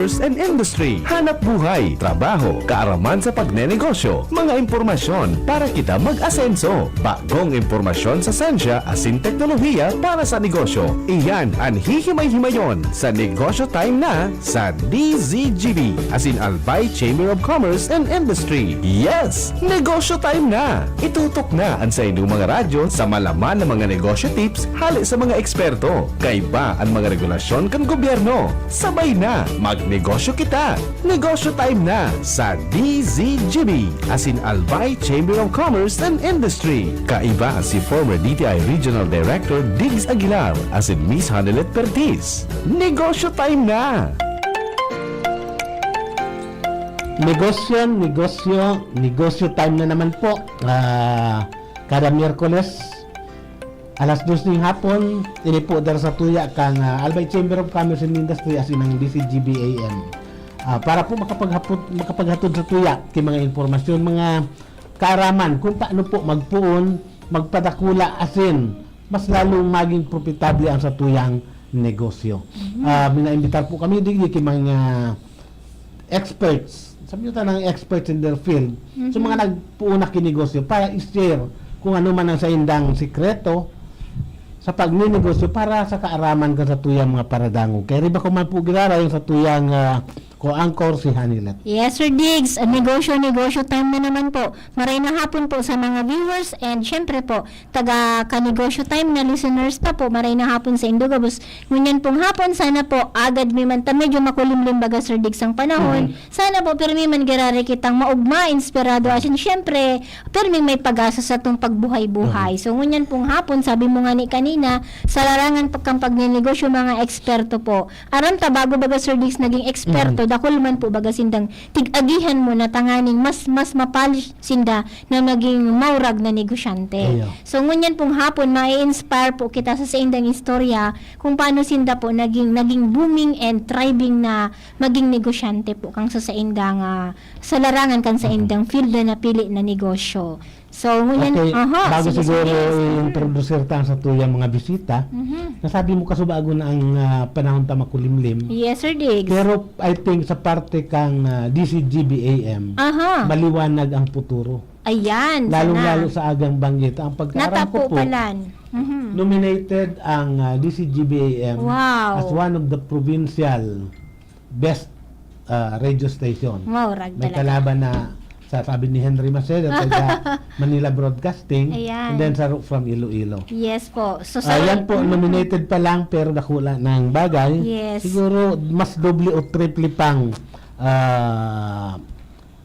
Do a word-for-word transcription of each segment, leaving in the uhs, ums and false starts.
and Industry. Hanap buhay, trabaho, kaaraman sa pagnenegosyo, mga impormasyon para kita mag-asenso. Bagong impormasyon sa sensya asin teknolohiya para sa negosyo. Iyan an hihimay-himayon sa Negosyo Time na sa D Z G B, asin Albay Chamber of Commerce and Industry. Yes! Negosyo Time na! Itutok na an saindong mga radyo sa malaman na mga negosyo tips hale sa mga eksperto. Kaiba an mga regulasyon kan gobyerno. Sabay na, magnegosyo kita! Negosyo Time na sa D Z G B, asin Albay Chamber of Commerce and Industry. Kaiba si former D T I Regional Director Diggs Aguilar asin Miss Hanelet Pertiz. Negosyo Time na! Negosyo, negosyo, negosyo time na naman po. Ah, kada Miyerkules, alas dos ning hapon, ini po dara sa tuya kang, ah, Albay Chamber of Commerce and Industry asin ang D Z G B A M. Ah, para po makapaghapot-, makapaghatod sa tuya ki mga impormasyon, mga kaaraman kung paano po magpoon, magpadakula asin mas lalong maging propitable ang satuyang negosyo. Mhm. Ah, minaimbitar po kami digdi ki mga experts. Sabi nyo tanang experts in their field. So, Mhm. mga nagpuuna ki negosyo para i-share kung ano man ang saindang sikreto sa pagninegosyo para sa kaaraman kan satuyang mga paradangog. Kaya riba ko man po giraray ang satuyang, ah, co-anchor si Hanilet. Yes, Sir Diggs. Ah, negosyo, negosyo time na naman po. Maray na hapon po sa mga viewers and syempre po, taga Kanegosyo Time na listeners pa po, maray na hapon sa indo gabos. Ngunyan pong hapon, sana po, agad mi man ta, medyo makulimlim baga, Sir Diggs, ang panahon. Mhm. Sana po, pirmi man giraray kitang maugma, inspirado, asin syempre, pirming may pag-asa sa atong pagbuhay-buhay. Mhm. So, ngunyan pong hapon, sabi mo nga ni kanina, sa larangan pa kang pagnenegosyo, mga eksperto po. Aram ta, bago baga, Sir Diggs, naging eksperto, Mhm. dakul man po baga sindang tig-agihan mo na tanganing mas, mas mapolish sinda na maging maurag na negosyante. Iyo. So, ngunyan pong hapon, mai-inspire po kita sa saindang istorya kung paano sinda po naging, naging booming and thriving na maging negosyante po kang sa saindang, ah, sa larangan kan Mhm. saindang field na napili na negosyo. So, ngunyan, Okay, aha, bago sige, siguro sige, yes. i-introduce ta ang satuyang mga bisita, Mhm. nasabi mo kasubago na ang, ah, panahon ta makulimlim. Yes, Sir Diggs. Pero I think sa parte kang, ah, D Z G B A M, Aha. maliwanag ang futuro. Ayan, sana. Lalong-lalo sa agang banggit. Ang pagkaaram ko po, Natapo palan. Mhm. nominated ang, ah, D Z G B A M Wow. as one of the provincial best, ah, radio station. Wow, rag May talaga. kalaban na, sa sabi ni Henry Macedo, taga Manila Broadcasting, Ayan. and then sa Ru-, from Iloilo. Yes po. So, sa Ayan po, Mhm. nominated pa lang, pero dakula na ang bagay. Yes. Siguro, mas doble o triple pang, ah,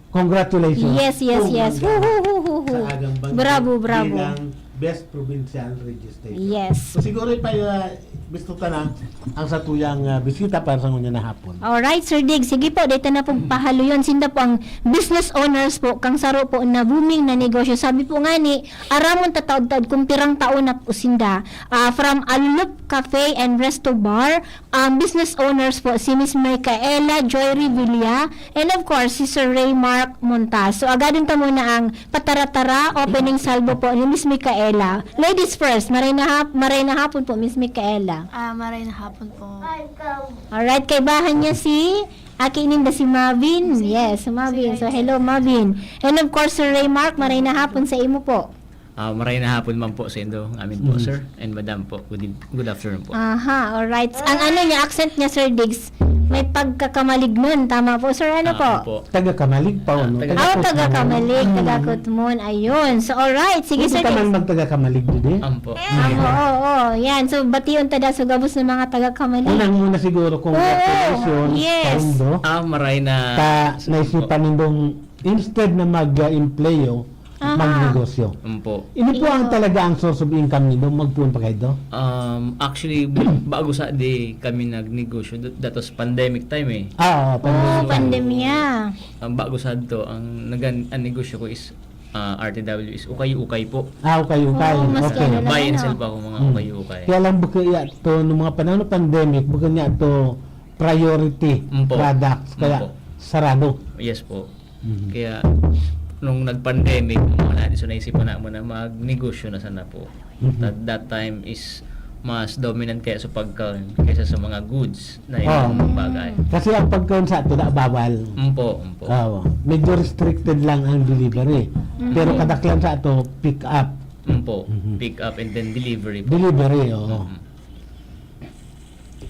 congratulations Yes, yes, po, yes. Ma'am Hu, hu, hu, hu, hu. sa agang banggit Bravo, bravo. bilang Best Provincial Radio Station. Yes. So, siguro pa, ah, gusto ta na ang satuyang, ah, bisita para sa ngunyan na hapon. Alright, Sir Dig. Sige po, dito na pong pahaluyon. Sinda po ang business owners po, kang saro po na booming na negosyo. Sabi po nga ni, aramon tataod-taod kung pirang taon na po sinda. Ah, from Alulup Cafe and Resto Bar, ang business owners po, si Miss Micaela Joy Revilla, and of course, si Sir Raymark Montas. So, agadon ta muna ang patara-tara, opening salvo po ni Miss Micaela. Ladies first, maray na hap-, maray na hapon po, Miss Micaela. Ah, maray na hapon po. Alright, kaibahan niya si aki ninda, si Mavin. Yes, si Mavin. So, hello, Mavin. And of course, Sir Raymark, maray na hapon sa imo po. Ah, maray na hapon man po sa indo, amin po, Mm. sir and madam po. Good eve-, good afternoon po. Aha, alright. Ang ano niya, accent niya, Sir Diggs, may pagkakamalig nun. Tama po, sir? Ano Ah, po? opo. Taga Kamalig pa, Ah, no? taga Taga Ah, Kutmon. taga Kamalig, taga Mm. Kutmon. Ayun. So, alright. Sige, Pwede Sir ka man Diggs. magtaga Kamalig, di ba? Ampo. Ah, oo, oo. Yan. So, bation ta da sa gabos ng mga taga Kamalig. Unang-una siguro, Oo, congratulations, yes. Kaindo. Ah, maray na Ta, naisipan nindong, instead na mag, ah, empleyo, Aha. magnegosyo. Ampo. Ini po ang Iyo. talaga ang source of income nindo, magpoon pa kayo? Um, actually, bago sa di kami nagnegosyo, that, that was pandemic time eh. Ah, oo, Oo, pandemic time. pandemya. Ang bago sa to, ang nagan-, ang negosyo ko is, ah, R T W is ukay-ukay po. Ah, ukay-ukay. Oo, mas Okay. kilala Buy and na, sell no? pa ako mga Hmm. ukay-ukay. Kaya lang baka iya to, nung mga panahon ng pandemic, baka niya to priority Ampo. products, kaya Ampo. sarado. Yes po. Mhm. Kaya, nung nag-pandemic, mga na, so naisipan na mo na magnegosyo na sana po. Mhm. At that time is, mas dominant kaya sa pagkaon kaysa sa mga goods na ibang Oo. bagay. Kasi ang pagkaon sa ato na bawal. Umpo, umpo. Oo. Medyo restricted lang ang delivery. Pero Mhm. kadaklan sa ato, pick up. Umpo. Mhm. Pick up and then delivery po. Delivery, oo. Mhm.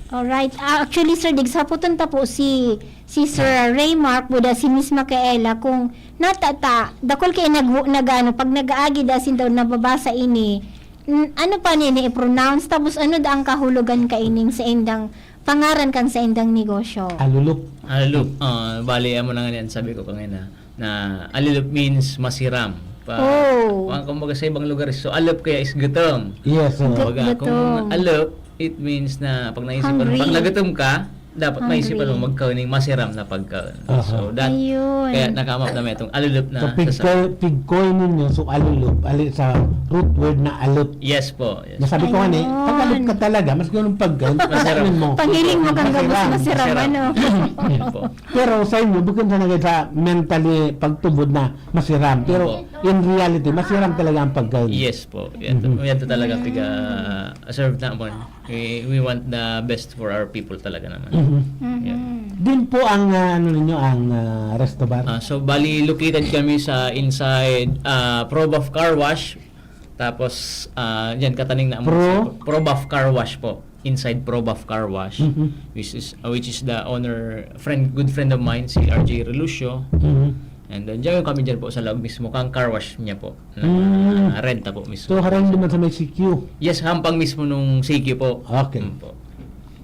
Alright. Ah, actually, Sir Diggs, hapoton ta po si, si Sir Raymark Buda, si Miss Micaela, kung nata ta, dakol kayo nag, nag, ano, pag nag-aagi da sin daw nababasa ini, n- ano pa nini i-pronounce? Tapos ano da ang kahulogan kaining sa indang pangaran kan sa indang negosyo? Alulop. Alulop. Ah, bali, amo na nga yan, sabi ko kanina, na alulop means masiram. Pa, Oh. pa, kumbaga sa ibang lugar, so alop kaya is gutom. Yes, oo. Gu- Kumbaga, gutom. Kung alop, it means na pag naisipan mo, Hungry. pag nagutom ka, dapat maisipan mo Hungry. magkaon ng masiram na pagkaon. Aha. So, that, Ayun. kaya nakamap na may itong alulop na So, pigkoy, sasa- pigkoy ninyo, so alulop, ali sa root word na alop. Yes po. Yes. Nasabi ko nga ni, Ayun. pag alop ka talaga, mas ganun pagkaon, Masarap. pagkain mo. Pangiling mo kang gabos Masiram. masiram, ano? Yan po. Pero sa inyo, bukod sa nagay sa mentally pagtubod na masiram. Pero in reality, masiram talaga ang pagkain. Yes po. Yan, Mhm. yan to talaga piga-serve naman. We, we want the best for our people talaga naman. Mhm. Mhm. Yan. Din po ang ah, ano ninyo, ang ah, resto bar. Ah, so, bali, located kami sa inside ah, Probaf Car Wash. Tapos, ah, yan, kataning na Pro? Probaf Car Wash po. Inside Probaf Car Wash, Mhm. which is, ah, which is the owner, friend, good friend of mine, si R J Relucio. Mhm. And then, dyan kami dyan po sa loob mismo, kang car wash niya po. Na, Mm. ah, renta po mismo. So, harang naman sa may C Q. Yes, hampang mismo nung C Q po. Okay. Mm po.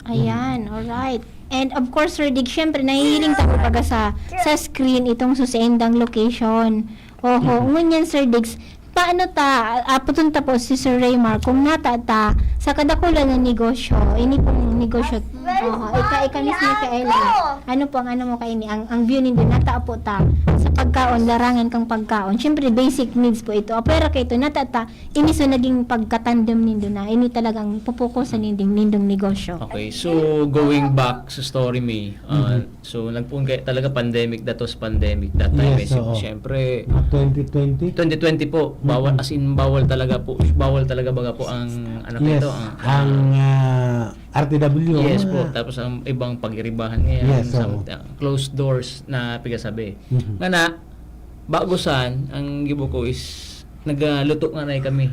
Ayan, alright. And of course, Sir Dig, syempre, nahihiling ta po baga sa, sa screen itong suseendang location. Oho, ngunyan, Sir Diggs, paano ta, aputon ta po si Sir Raymar, kung nata ta, sa kadakulan ng negosyo, ini pong negosyo, oho, ika, ika mismo, Micaela, ano po ang ano mo kaini, ang, ang view nindo, nata po ta, sa pagkaon, larangan kang pagkaon. Syempre, basic needs po ito. Pero kaito, nata ta, ini so naging pagkatandem nindo na, ini talagang pupukusan ninding, nindong negosyo. Okay, so going back sa story, May, uh, Mhm. so nagpoon kaya talaga pandemic, that was pandemic that time. Yes, Eh, so, oo. syempre, Mga twenty twenty. twenty twenty po, bawal, Mhm. as in, bawal talaga po, bawal talaga baga po ang, ano Yes, ito, ang, ang ah, R T W. Yes ah, po, tapos ang ibang pagiribahan ngayon, Yes, sa, oo. uh, closed doors na pigasabi. Mhm. Nga na, bago san, ang gibo ko is, nagluto nga na kami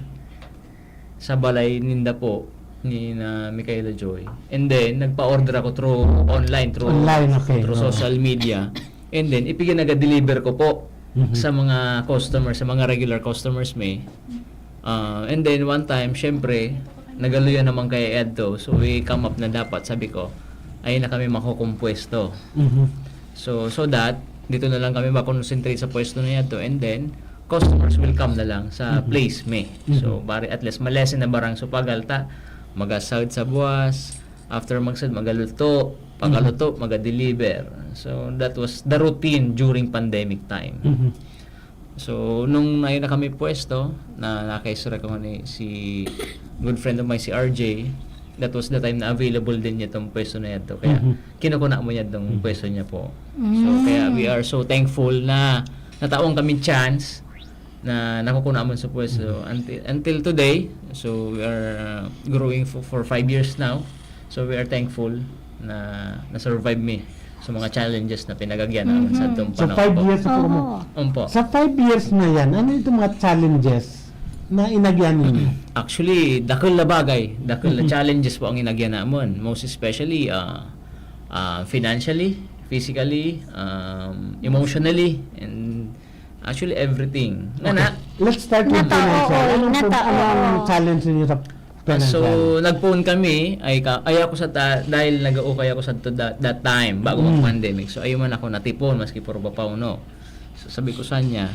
sa balay ninda po ni na Micaela Joy. And then, nagpa-order ako through online, through, Online, okay, through oo. social media. And then, ipigin naga-deliver ko po Mhm. sa mga customers, sa mga regular customers may. Ah, and then, one time, syempre, nagaluyan naman kaya adto. So, we come up na dapat, sabi ko, ayun na kami makukumpwesto. Mhm. So, so that, dito na lang kami makonsentrate sa pwesto na yadto. And then, customers will come na lang sa Mhm. place me. So, Mhm. bari at least, malesen na barang. So, pagalta, magasahod sa buwas. After magsahod, magaluto. Pagaluto, magadeliver. So, that was the routine during pandemic time. Mhm. So, nung nayo na kami pwesto, na nakaisura ko ni si good friend of mine, si R J, that was the time na available din niya itong pwesto na ito. Kaya, Mhm. kinukuna mo niya itong Mhm. pwesto niya po. So, Mm. kaya we are so thankful na natawan kami chance na nakukuna mo sa pwesto until, until today. So, we are uh, growing for, for five years now. So, we are thankful na na-survive me sa mga challenges na pinagagyan namin sa Mhm. atong So, panahon five po. years na po mo. Oo. Umpo. Sa five years na yan, ano itong mga challenges na inagyan ninyo? Actually, dakul na bagay, dakul na Mhm. challenges po ang inagyan namon. Most especially, ah, ah, financially, physically, um, emotionally, and actually everything. Nga na, Let's start with Nata-, financial. oo, Anong, nata-, anong oo. challenge ninyo sa Ah, so, financial? nagpoon kami, ay ka, ay ako sa ta, dahil nag-uukay ako sa to that, that time, bago Mm. mag-pandemic. So, ayun man ako natipon, maski puro bapaw, no. So, sabi ko sa niya,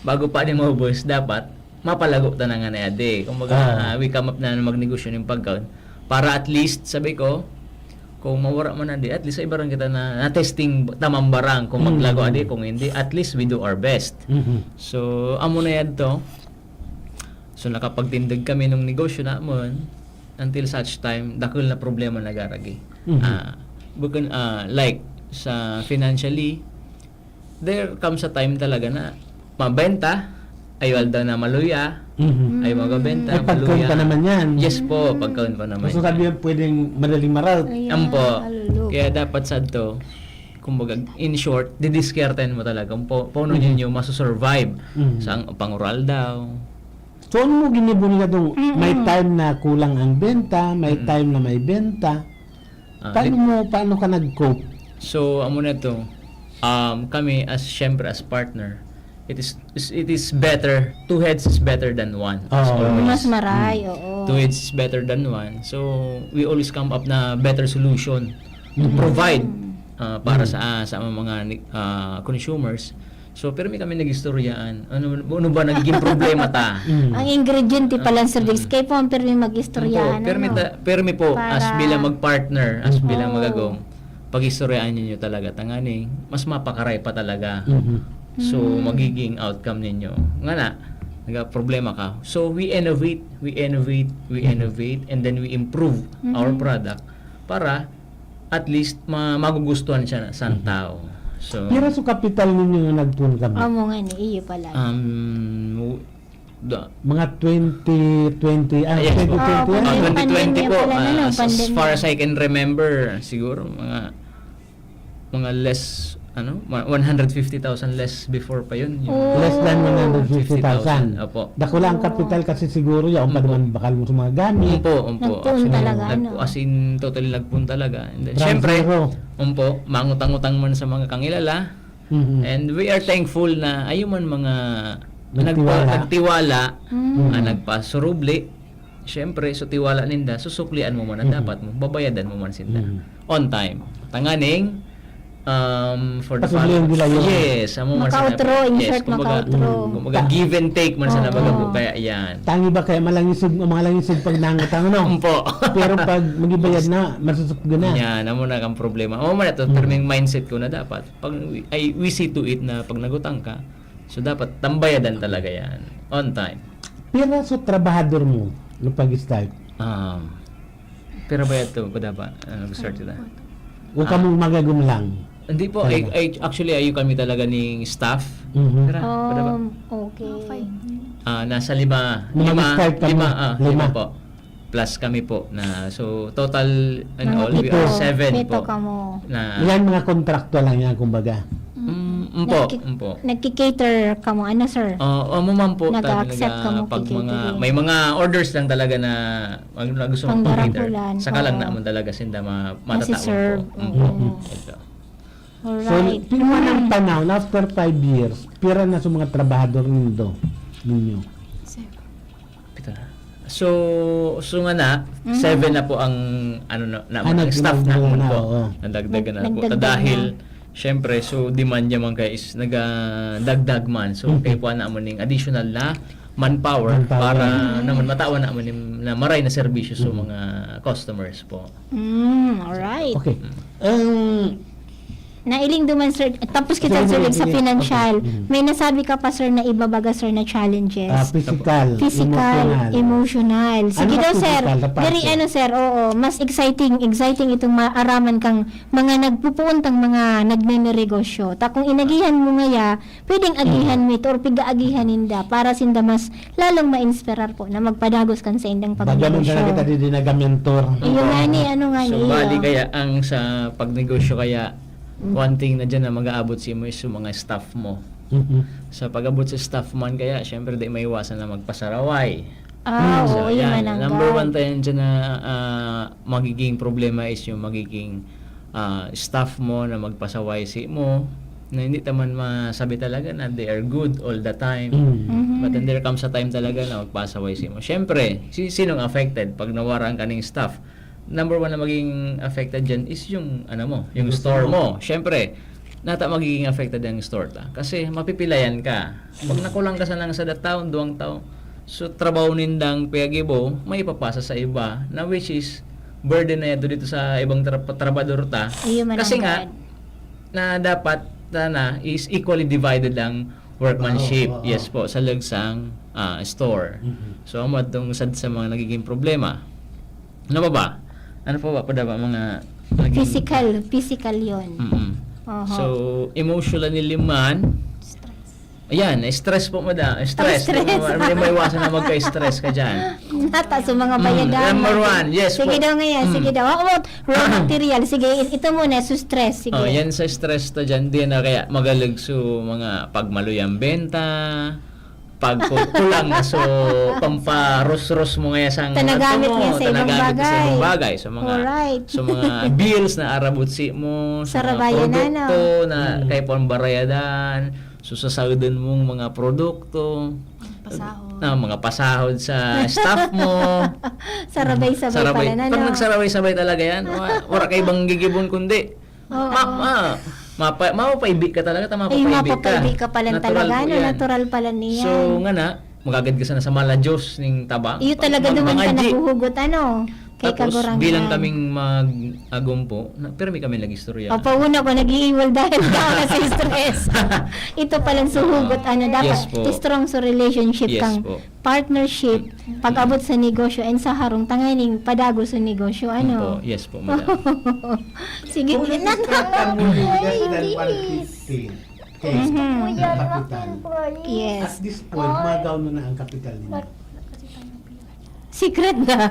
bago pa din maubos, dapat mapalago ta na nga na adi. Kumbaga, Ah. ah, we come up na magnegosyo ng pagkaon. Para at least, sabi ko, kung mawara man adi, at least ay barang kita na, na testing tamang barang. Kung Mm. maglago adi, kung hindi, at least we do our best. Mhm. So, amo na yan to. So, nakapagtindog kami nung negosyo namon until such time, dakul na problema nagaragi. Mhm. Ah, bukon, ah, like, sa financially, there comes a time talaga na mabenta, Ayo aldaw na maluya, Mhm. ayo magabenta, May pagkaon maluya. pa naman yan. Yes po, pagkaon pa naman. Gusto sabihin, pwedeng madaling maraot. Ayan, Ampo. alulog. Kaya dapat sadto, kumbaga, in short, didiskartehan mo talaga kung po, paano Mhm. ninyo masusurvive Mhm. sa ang panguraldaw. So, ano mo ginibo nila dong may Mm-mm. time na kulang ang benta, may Mm-mm. time na may benta? Ah, Paano di- mo, paano ka nag-cope? So, amo na to. Um, kami, as, syempre, as partner, it is, is- it is better, two heads is better than one. As Oo. always. Mas maray, oo. Two heads is better than one. So, we always come up na better solution to Mhm. provide Mm. ah, para Mm. sa sa mga ni- ah, consumers. So, pero may kami nag-istoryaan. Ano, ano ba nagiging problema ta? Mm. Ang ingredient pala, Sir Diggs, Mm. kayo po ang pirmi mag-istoryahan. Opo, permi, ano? ta- permi po, as Para bilang mag-partner, as Mm. bilang Oo. magagom, pag-istoryahan ninyo talaga, tanganing mas mapakaray pa talaga. Mhm. So, Mm. magiging outcome ninyo. Nga na, nagka-problema ka. So, we innovate, we innovate, we Mhm. innovate, and then we improve our Mhm. product para at least ma- magugustuhan siya sa Mhm. tao. So, Pira so kapital ninyo na nagpun kami? Amo nga ni, iyo pala. um, w- da, Mga twenty twenty, ah, Yes, po. twenty twenty Ah, yan. Ah, pandemya, twenty twenty po, pandemya pala, ah, ano, as, as pandemya. far as I can remember, siguro mga mga less, ano, ma- one hundred fifty thousand less before pa yun. Yung Oh. Less than one hundred fifty thousand. Opo. Dakula ang Oh. kapital kasi siguro, yaon pa Opo. naman bakal mo sa mga gamit. Umpo, umpo. Nagpuon talaga, nag- ano? As in, totally nagpuon talaga. And then, Ground syempre, zero. umpo, mangutang-utang man sa mga kangilala. Mhm. And we are thankful na ayun man mga Nagtiwala. nagpa- nagtiwala, Mm. ah, nagpasurubli. Syempre, so tiwala ninda, susuklian mo man ang Mhm. dapat mo, babayadan mo man sinda. Mhm. On time. Tanganing, um, for the Pasubli ang fact- bilayon. Yes, amo man Maka-outro, sinabi. in Yes, short, kumbaga, maka-outro. kumbaga, give and take man sa Oo. nabaga po. Kaya yan. Tangi ba kaya malangisog, malangisog pag nangutang, no? Umpo. Pero pag magibayad na, masusupgo na. Yan, amo na ang problema. Amo man ito, Mm. pirming mindset ko na dapat. Pag, I, we see to it na pag nagutang ka, so dapat tambayadan talaga yan. On time. Pira so trabahador mo, no, pag-start? Um, pira ba ito? Kada ba? Ah, nag-start kita. O kamong magagom lang? Hindi po. Talaga? Ay, ay, actually, ayo kami talaga ning staff. Mhm. Pira? Kada ba? Um, okay. Ah, nasa lima. Mga Lima, nag-start kami. lima, ah, lima Lima. po. Plus kami po. Na, so, total and Mga all, we pito. are seven Pito po. Kamo. Na, Yan, mga kontrakto lang yan, kumbaga. mm, umpo, Nagki- umpo. Nagki-cater kamo, ano, sir? Oo, amo man po. Nag-accept Talaga, kamo, pag mga, kikitiri. may mga orders lang talaga na mag, na gusto mong Panggarapulan, cater. Saka lang oo. naman talaga sinda ma, matatawan Masiserve, po. oo. Mm. Ito. So, Alright. pinunang panahon, after five years, pira na sa mga trabahador nindo, ninyo? Pito na. So, so nga na, Mhm. seven na po ang, ano na, na, Ah, ang staff na nagdagdag na, po. oo. Nadagdagan na po. Nagdagdag Dahil, na. syempre, so demand niya man kaya is nagadagdag man. So, Mhm. kaya po na mo ning additional na manpower, Manpower. para naman matawan na mo ning, na maray na serbisyo sa Mhm. mga customers po. Mm, alright. Okay. Um, Nailing duman, sir. Tapos kita, Sige, sir, sige, sa sige. financial. Okay. Mhm. May nasabi ka pa, sir, na iba baga, sir, na challenges. Ah, physical, Physical, emotional. Emotional. Sige Ano daw, ang sir. physical na parte? Very, ano, sir, oo. Mas exciting, exciting itong maaraman kang mga nagpupuon tang mga nagneneregosyo. Ta kung inagihan mo ngaya, pwedeng agihan mo ito or piga-agihan ninda para sinda mas lalong ma-inspirar po na magpadagos kan sa indang Baga man sana kita pagnegosyo. di nagamentor. Iyo nga ni, ano nga So, ni, bali iyo. kaya ang sa pagnegosyo kaya, Mm. one thing na dyan na mag-aabot sa imo is yung mga staff mo. Mhm. Sa pag-abot sa staff man kaya, syempre, di maiwasan na magpasaraway. Ah, So, oo, yun yan. man ang Number guide. one tayo dyan na ah, magiging problema is yung magiging ah, staff mo na magpasaway si mo, na hindi ta man masabi talaga na they are good all the time. Mm. Mhm. But then there comes a time talaga na magpasaway si mo. Siyempre, si, sinong affected pag nawaran ka ng staff? Number one na maging affected dyan is yung, ano mo, yung Yung store store. mo. Siyempre, nata magiging affected ang store ta. Kasi mapipilayan ka. Pag nakulang ka sa nang sa taon, duwang taon, so trabaho nindang piyagibo, may ipapasa sa iba, na which is burden na ito dito sa ibang tra- trabador ta. Iyo man Kasi ang nga, guide. na dapat sana is equally divided ang workmanship. Oo, oo. Yes po, sa lagsang ah, store. Mhm. So, amo itong sad sa mga nagiging problema. Ano pa ba? Ano pa ba? Pada ba mga naging Physical, physical yon. Mm-mm. Oho. So, emotionally man, Stress. Ayan, stress po, madam. Stress. Stress. Di mo, di mo iwasan na magka-stress ka dyan. Nata sa mga Mm, bayadan. number one, yes Sige po. daw ngayon, Mm. sige daw. Oo, raw material. Sige, ito muna, so stress. Sige. Oh, yan sa stress ta dyan, di na kaya magalag so mga pagmaluyang benta, pagkulang na so pamparusros mo ngayon sa Tanagamit niya sa ibang bagay. Sa ibang bagay, sa mga, Alright. sa mga bills na arabutsi mo, sa mga Sarabayan na, produkto no? na Mm. kaya pang barayadan, so sasaudon mong mga produkto, Pasahod. na mga pasahod sa staff mo. Sarabay-sabay Sarabay. pala na, Pag no? nagsarabay-sabay talaga yan, wa- wala kay ibang gigibon kundi Oo. ma, ma, mapa, mapapaibi ka talaga, ta Ay, mapapaibi ka. mapapaibi ka palan Natural talaga, po ano, yan. natural palan niyan. So, nga na, magagad ka sana sa mala Diyos ning tabang. Iyo talaga Mag-, duman ka mangadyi. Naghuhugot, ano, kay Tapos, Kagurang bilang yan. Kaming mag-agumpo, na, pero may kami nag-istorya. O, pauna ko, nag-iiwal dahil ka na sa stress. Ito palang suhugot, ano, dapat Yes po. Strong sa relationship Yes kang po. Partnership, pag-abot sa negosyo, and sa harong tanganing padagos sa negosyo, ano? Opo, yes po, madam. Sige, Kung na- nag-expect ka mo yung less than one fifty K Mhm. na kapital, Yes. at this point, magaw na na ang kapital ninyo. Secret na.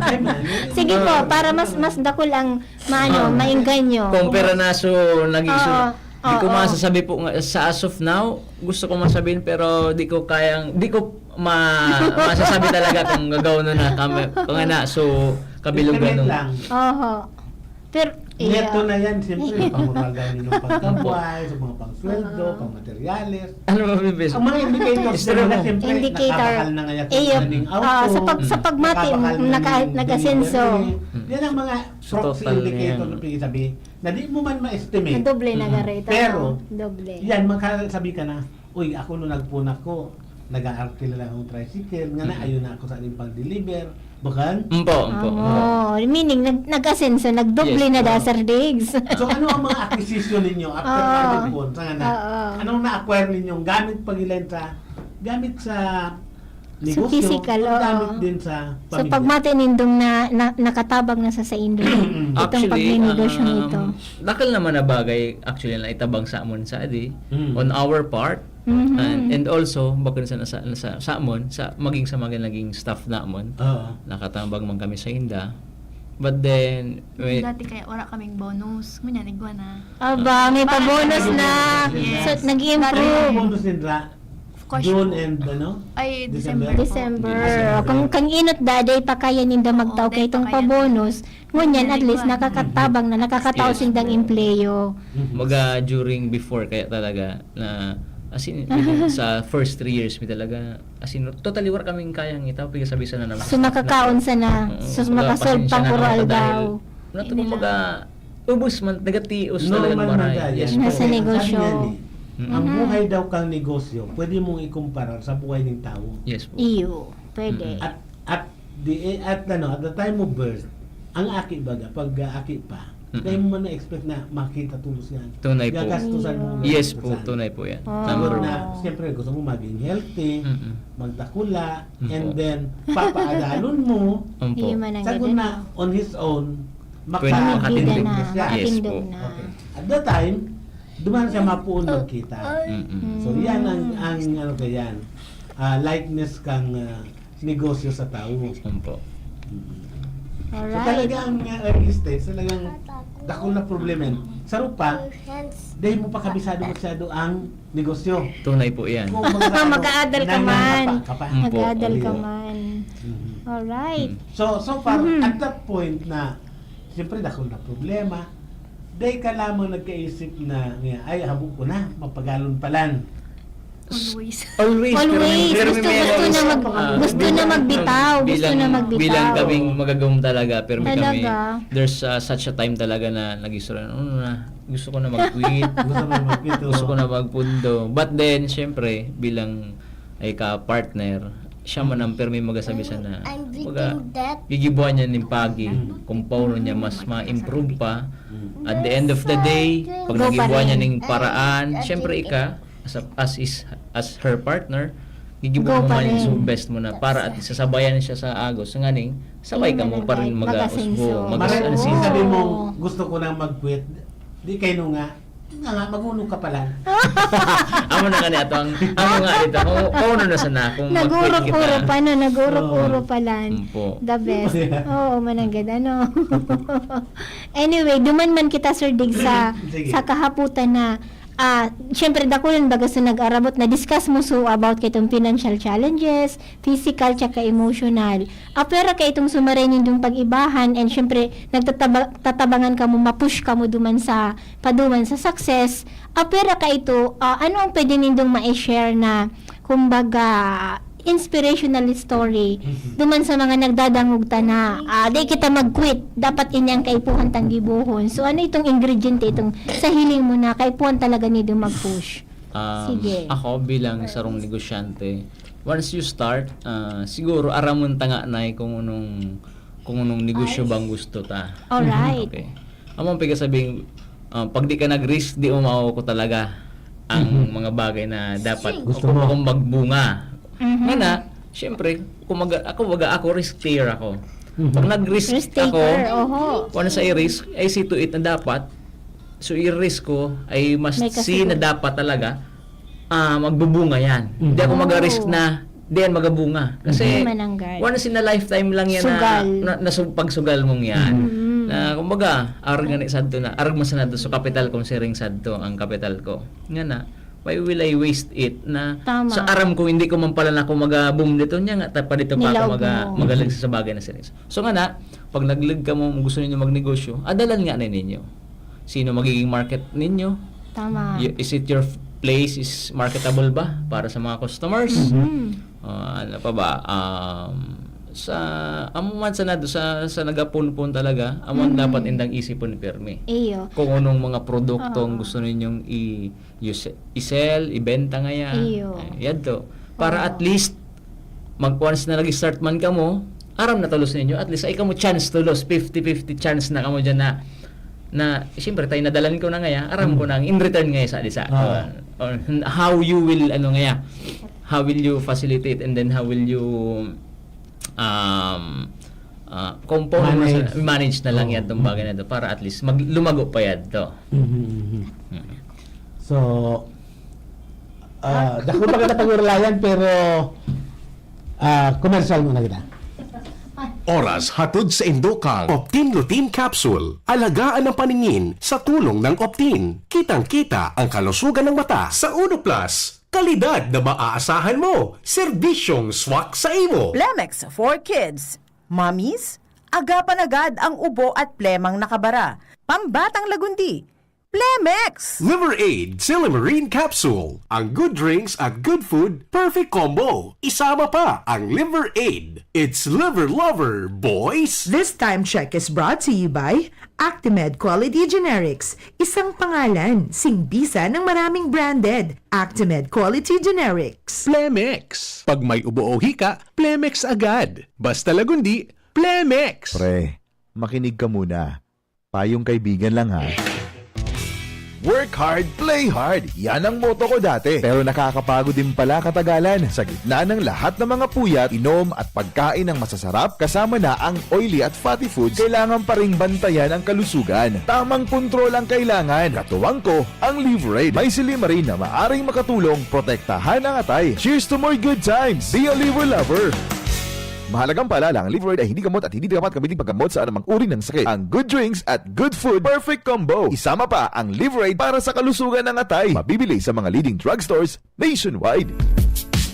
Ay, man. Sige po, para mas mas dakul ang maano, Ah. maengganyo. Kung pera na so, naging so, Oo, di ko oo. masasabi po nga, sa as of now, gusto ko masabihin, pero di ko kayang, di ko ma, masasabi talaga kung gagawin na kami, kung na, so, kabilugan Estimate nung lang. Oho. Pero, Neto iya. na yan, siyempre, pangural daw ninyo pagkabuhay, sa mga pangsweldo, Oo. pangmateryales. Ano ba yung business? Ang mga indicators History naman na mo. siyempre, Indicator. nakabakal na ngayon Iyo. sa ning Ah, auto, sa pag sa pagmati, nakabakal na naka, ning nag-asenso. delivery. Mm. Yan ang mga Sa proxy total na indicator yan. na pinagsabi na di mo man ma-estimate. Nadoble na Mm. garo ito. Pero, Doble. Yan, magkasabi ka na, "Uy, ako nung nagpuna ko, nag-aarte na lang akong tricycle, nga na Mm. ayaw na ako sa aning pag-deliver." Bakan? Mpo, mpo, mpo. Oh, meaning nag nag-asenso, nagdoble Yes, na da, ma'am. Sir Diggs. So, ano ang mga acquisition ninyo after Oo. nagpuna? Sa nga na, Oo. anong na-acquire ninyong gamit pag-ilain sa, gamit sa Sa negosyo, physical, o oo. gamit din sa So, pamilya? pagmati nindong na, na, nakatabang na sa saindo itong Actually, pagnenegosyo um, nito. dakal naman na bagay actually na itabang sa amon sa adi, Mm. on our part, Mhm. and, and also, bakun sa, sa, sa, sa amon, sa, maging sa mga naging staff na amon, Oo. nakatabang man kami sa inda. But then, we, Dati kaya wala kaming bonus. Ngunyan, igwa na. Aba, may pa-bonus na. Yes. So, Ang nag-improve. bonus nila, Of course. June and ano? Ay, December. December. December. December. Kung kang inot da, day pa kaya ninda magtao Oo, kay day itong pa kaya. pa-bonus. Ngunyan, at least, Ngunyan, nakakatabang na, nakakatao Yes, sindang po. empleyo. Mhm. Maga during before kaya talaga na, as in, even sa first three years mi talaga, as in, totally wala kaming kayang itaw, pigasabi sana naman. So, makakaon sana. Oo, So, maga makasolve pasensya pang na kuro naman aldaw. dahil, nato, Hindi na. Kumbaga, ubus man, nagatios talaga Normal maray. man tayo. Yes, Na po. sa negosyo. Sabi nga ni, Mm. ang Mhm. buhay daw kang negosyo, pwede mong ikumpara sa buhay ng tao. Yes po. Iyo, pwede. Mm. At at the at ano, at the time of birth, ang aki baga, pag ah, aki pa, Mm-mm. dahil mo man na-expect na makita tulos yan. Tunay po. Gagastusan mo. Yes Gagastusan. Po, tunay po yan. Ah. Number Siguro one. na, siyempre, gusto mo maging healthy, Mm-mm. magdakula, Mm-hmm. and then, papaadalon mo, Opo. Iyo man ang sagod ganun. Na, on his own, Pwede maka- makatindog. Bida na, na siya. Yes Nakatindog po. na. Okay. At that time, duman siya mapuon magkita. Mm-mm. So, yan ang, ang ano ka yan, ah, likeness kang ah, negosyo sa tao. Opo. So, Alright. talagang uh, early stage, talagang dakul na problema. Sa rupa, dahil mo pa kabisado masyado ang negosyo. Tunay po yan. Kung mga Mag-aadal ka man. nangangapa ka pa. Mm. Opo. Mag-aadal ka Oo. man. Mhm. Alright. Mm. So, so far, Mhm. at that point na, siyempre, dakul na problema, dahil ka lamang nagkaisip na, nga, "Ay, habo ko na, mapagalon palan." Always. Always. Always. Pero may, pero Gusto, may gusto always. na mag-, Ah, gusto na bilang, magbitaw. Gusto bilang, na magbitaw. Bilang kaming magagawom talaga, pero may kami, Talaga. there's uh, such a time talaga na nag-istorya, "Ano na, gusto ko na mag-quit. Gusto mo magpito. Gusto ko na magpundo." But then, syempre, bilang ay ka-partner, siya man ang permi magasabi sa na, I'm baga, reading that. gigibuan niya ning pagi, kung paano niya mas ma-improve pa. Mm. At the end of the day, pag Go pa nagibuan niya rin. ning paraan, syempre ika, as, a, as, is, as her partner, Go gigibuan mo pa man rin. yung best mo na para at sasabayan siya sa agos. Nganing, sabay ka mo pa rin mag-asenso. Mag-asenso. Maray, Mag-asenso. sabi mo, "Gusto ko nang mag-quit." Di kayo nga, Nga nga, magulo ka pala. Amo na kani atong, amo nga dito, kung, kung ano na sana, kung mag-quit kita. Nag-urok-urok pa, no? Nag-urok-urok Oo. pa lang. Opo. The best. Yeah. Oo, mananggad, ano? Anyway, duman man kita, Sir Dig, sa, Sige. sa kahapotan na, ah, syempre, dakulan baga sa nag-arabot na discuss mo so about kitong financial challenges, physical, tsaka emotional. Apwera ka itong sumaray nindong pag-ibahan, and syempre, nagtataba-, tatabangan ka mo, mapush ka mo duman sa, paduman sa success. Apwera ka ito, ah, ano ang pwede nindong ma-share na, kumbaga, inspirational story duman sa mga nagdadangog ta na, ah, di kita mag-quit, dapat ini ang kaipuhan tang gibohon. So, ano itong ingrediente itong sa hiling mo na kaipuhan talaga nindo mag-push? Um, Sige. Ako bilang sarong negosyante, once you start, ah, siguro aramon ta nga na kung anong, kung anong negosyo Ay. Bang gusto ta. Alright. Okay. Amo ang pagkasabing, ah, pag di ka nag-risk, di mo makukuha talaga ang Mhm. mga bagay na dapat Gusto kung, mo. kung magbunga. Mhm. Nga na, syempre, kung mag, ako, baga ako, risk taker ako. Mhm. Pag nag-risk Risk taker, ako, oho. once I risk, I see to it na dapat, so i-risk ko, I must May see na kasiguro. dapat talaga, ah, magbubunga yan. Hindi ako Oh. mag-risk na di yan magabunga. Kasi Hindi mananggad. once in a lifetime lang yan Sugal. na, na, na su- pagsugal mong yan. Mm. Na kumbaga, arag nga ni sadto na, arag masanado sa kapital kung siring sadto ang kapital ko. Nga na, why will I waste it na Tama. sa aram ko hindi ko man pala na ako mag-boom dito niya nga, ta- pa dito pa ako Nilaog mag- mo. magalag sa bagay na siring. So nga na, pag naglag ka mo, gusto ninyo magnegosyo, adalan nga na ninyo. Sino magiging market ninyo? Tama. Y- Is it your f- place is marketable ba para sa mga customers? Mhm. Ah, ano pa ba? Um, sa amo man sa nad- sa sa nagapunpon talaga, amo ang Mhm. dapat indang isipon pirmi. Iyo. Kung anong mga produkto ang Oo. gusto ninyong i you se- i-sell, ibenta ngaya. Iyo. Eh, yadto. Para Oo. At least mag once na nag-start man kamo, aram na tulos ninyo, at least ay kamo chance tulos, fifty fifty chance na kamo diyan na na siyempre tayo nadalan ko na ngaya, aram ko Hmm. na in return ngaya sa disa. Ah. Or, or how you will ano ngaya, how will you facilitate and then how will you um ah, kung paano mo Manage. sa- manage na lang Oo. yan tong bagay na to para at least mag lumago pa yan to. Mhm, mhm. Mm. So, ah, dako pa kita pag-urulayan, pero ah, commercial muna kita. Oras hatod sa indo kang Optin Lutein Capsule. Alagaan ang paningin sa tulong ng Optin. Kitang-kita ang kalusugan ng mata sa Uno Plus. Kalidad na maaasahan mo. Serbisyong swak sa imo. Plemex for Kids. Mommies, agapan agad ang ubo at plemang nakabara. Pambatang lagundi, Plemex! Liver Aid Silymarin Capsule. Ang good drinks at good food, perfect combo. Isama pa ang Liver Aid. It's Liver Lover, boys! This time check is brought to you by Actimed Quality Generics, isang pangalan, singbisa ng maraming branded. Actimed Quality Generics. Plemex. Pag may ubo o hika, Plemex agad. Basta lagundi, Plemex! Pre, makinig ka muna. Payong kaibigan lang ha. Work hard, play hard. Yan ang motto ko dati. Pero nakakapagod din pala katagalan. Sa gitna ng lahat ng mga puyat, inom at pagkain ng masasarap, kasama na ang oily at fatty foods, kailangan pa ring bantayan ang kalusugan. Tamang kontrol ang kailangan. Katuwang ko, ang Liverade. May silymarin na maaring makatulong protektahan ang atay. Cheers to more good times! Be a Liver Lover! Mahalagang paalala, ang Liverade ay hindi gamot at hindi dapat gamitin paggamot sa anumang uri ng sakit. Ang good drinks at good food, perfect combo. Isama pa ang Liverade para sa kalusugan ng atay. Mabibili sa mga leading drugstores nationwide.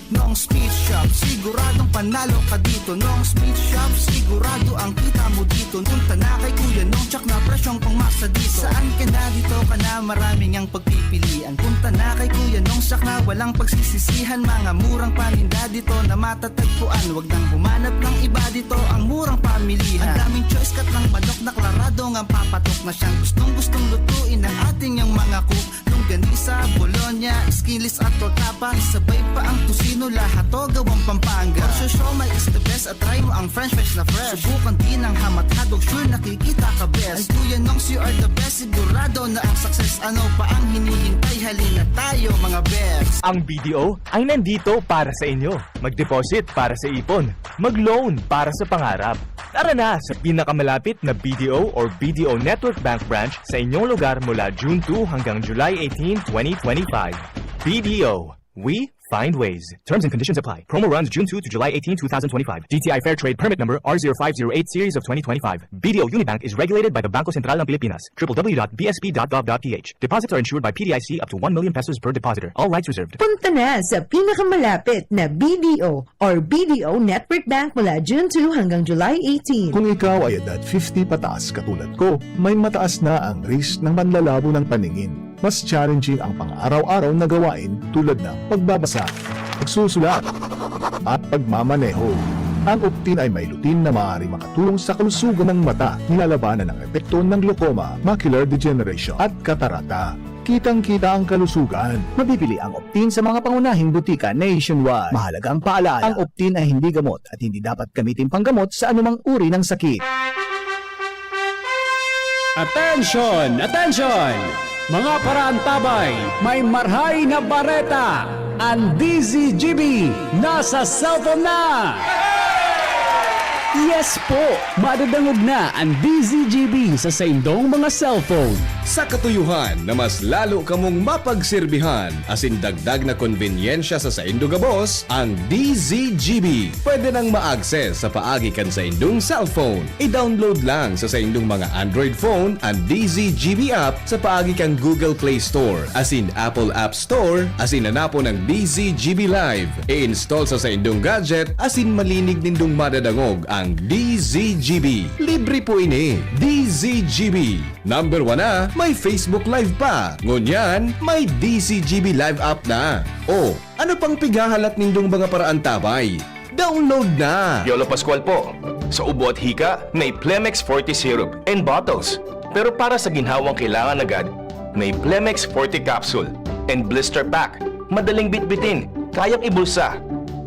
Nong's Meat Shop, siguradong panalo ka dito. Nong's Meat Shop, sigurado ang kita mo dito. Punta na kay Kuya Nong, tsak na presyong pangmasa dito. Saan ka na, dito ka na, maraming ang pagpipilian. Punta na kay Kuya Nong, tsak na walang pagsisisihan. Mga murang paninda dito na matatagpuan. Wag nang humanap ng iba dito, ang murang pamilihan. Ang daming choice, cut ng manok na klaradong ang papatok na siyang gustong-gustong lutuin ng ating yang mga cook. Longganisa, bologna, skinless at torta pa. Isabay pa ang tocino, lahat to gawang Pampanga. Ang siomai is the best at try mo ang french fries na fresh. Subukan din ang ham at hotdog, sure nakikita ka best. Ang Kuya Nongs, you are the best, sigurado na ang success. Ano pa ang hinihintay? Halina tayo, mga best. Ang B D O ay nandito para sa inyo. Mag-deposit para sa ipon. Mag-loan para sa pangarap. Tara na sa pinakamalapit na B D O or B D O Network Bank branch sa inyong lugar mula June two hanggang July eighteen, twenty twenty-five. B D O, we find ways. Terms and conditions apply. Promo runs June two to July eighteen, twenty twenty-five. D T I Fair Trade Permit Number R zero five zero eight Series of twenty twenty-five. B D O Unibank is regulated by the Bangko Sentral ng Pilipinas. W W W dot B S P dot gov dot P H. Deposits are insured by P D I C up to one million pesos per depositor. All rights reserved. Punta na sa pinakamalapit na B D O or B D O Network Bank mula June two hanggang July eighteen. Kung ikaw ay edad fifty pataas katulad ko, may mataas na ang risk ng panlalabo ng paningin. Mas challenging ang pang-araw-araw na gawain tulad ng pagbabasa, pagsusulat, at pagmamaneho. Ang Optin ay may lutein na maaaring makatulong sa kalusugan ng mata, nilalabanan ang epekto ng glaucoma, macular degeneration, at katarata. Kitang-kita ang kalusugan. Mabibili ang Optin sa mga pangunahing butika nationwide. Mahalagang paalala, ang Optin ay hindi gamot at hindi dapat gamitin panggamot sa anumang uri ng sakit. Attention! Attention! Mga paraantabay, may marhay na bareta! Ang D Z G B nasa cellphone na! Yes po! Madadangog na ang D Z G B sa saindong mga cellphone. Sa katuyuhan na mas lalo kamong mapagserbihan asin dagdag na konbenyensya sa saindo gabos, ang D Z G B pwede nang ma-access sa paagi kan saindong cellphone. I-download lang sa saindong mga Android phone an D Z G B app sa paagi kan Google Play Store asin Apple App Store asin hanapon ang D Z G B Live. I-install sa saindong gadget asin malinig nindong madadangog ang D Z G B. Libre po ini. D Z G B. Number one na, may Facebook Live pa. Ngunyan, may D Z G B Live app na. O, ano pang pighahalat nindong mga paraantabay? Download na! Piolo Pascual po. Sa ubo at hika, may Plemex Forte Syrup and bottles. Pero para sa ginhawang kailangan agad, may Plemex Forte Capsule and Blister Pack. Madaling bitbitin, kayang ibulsa.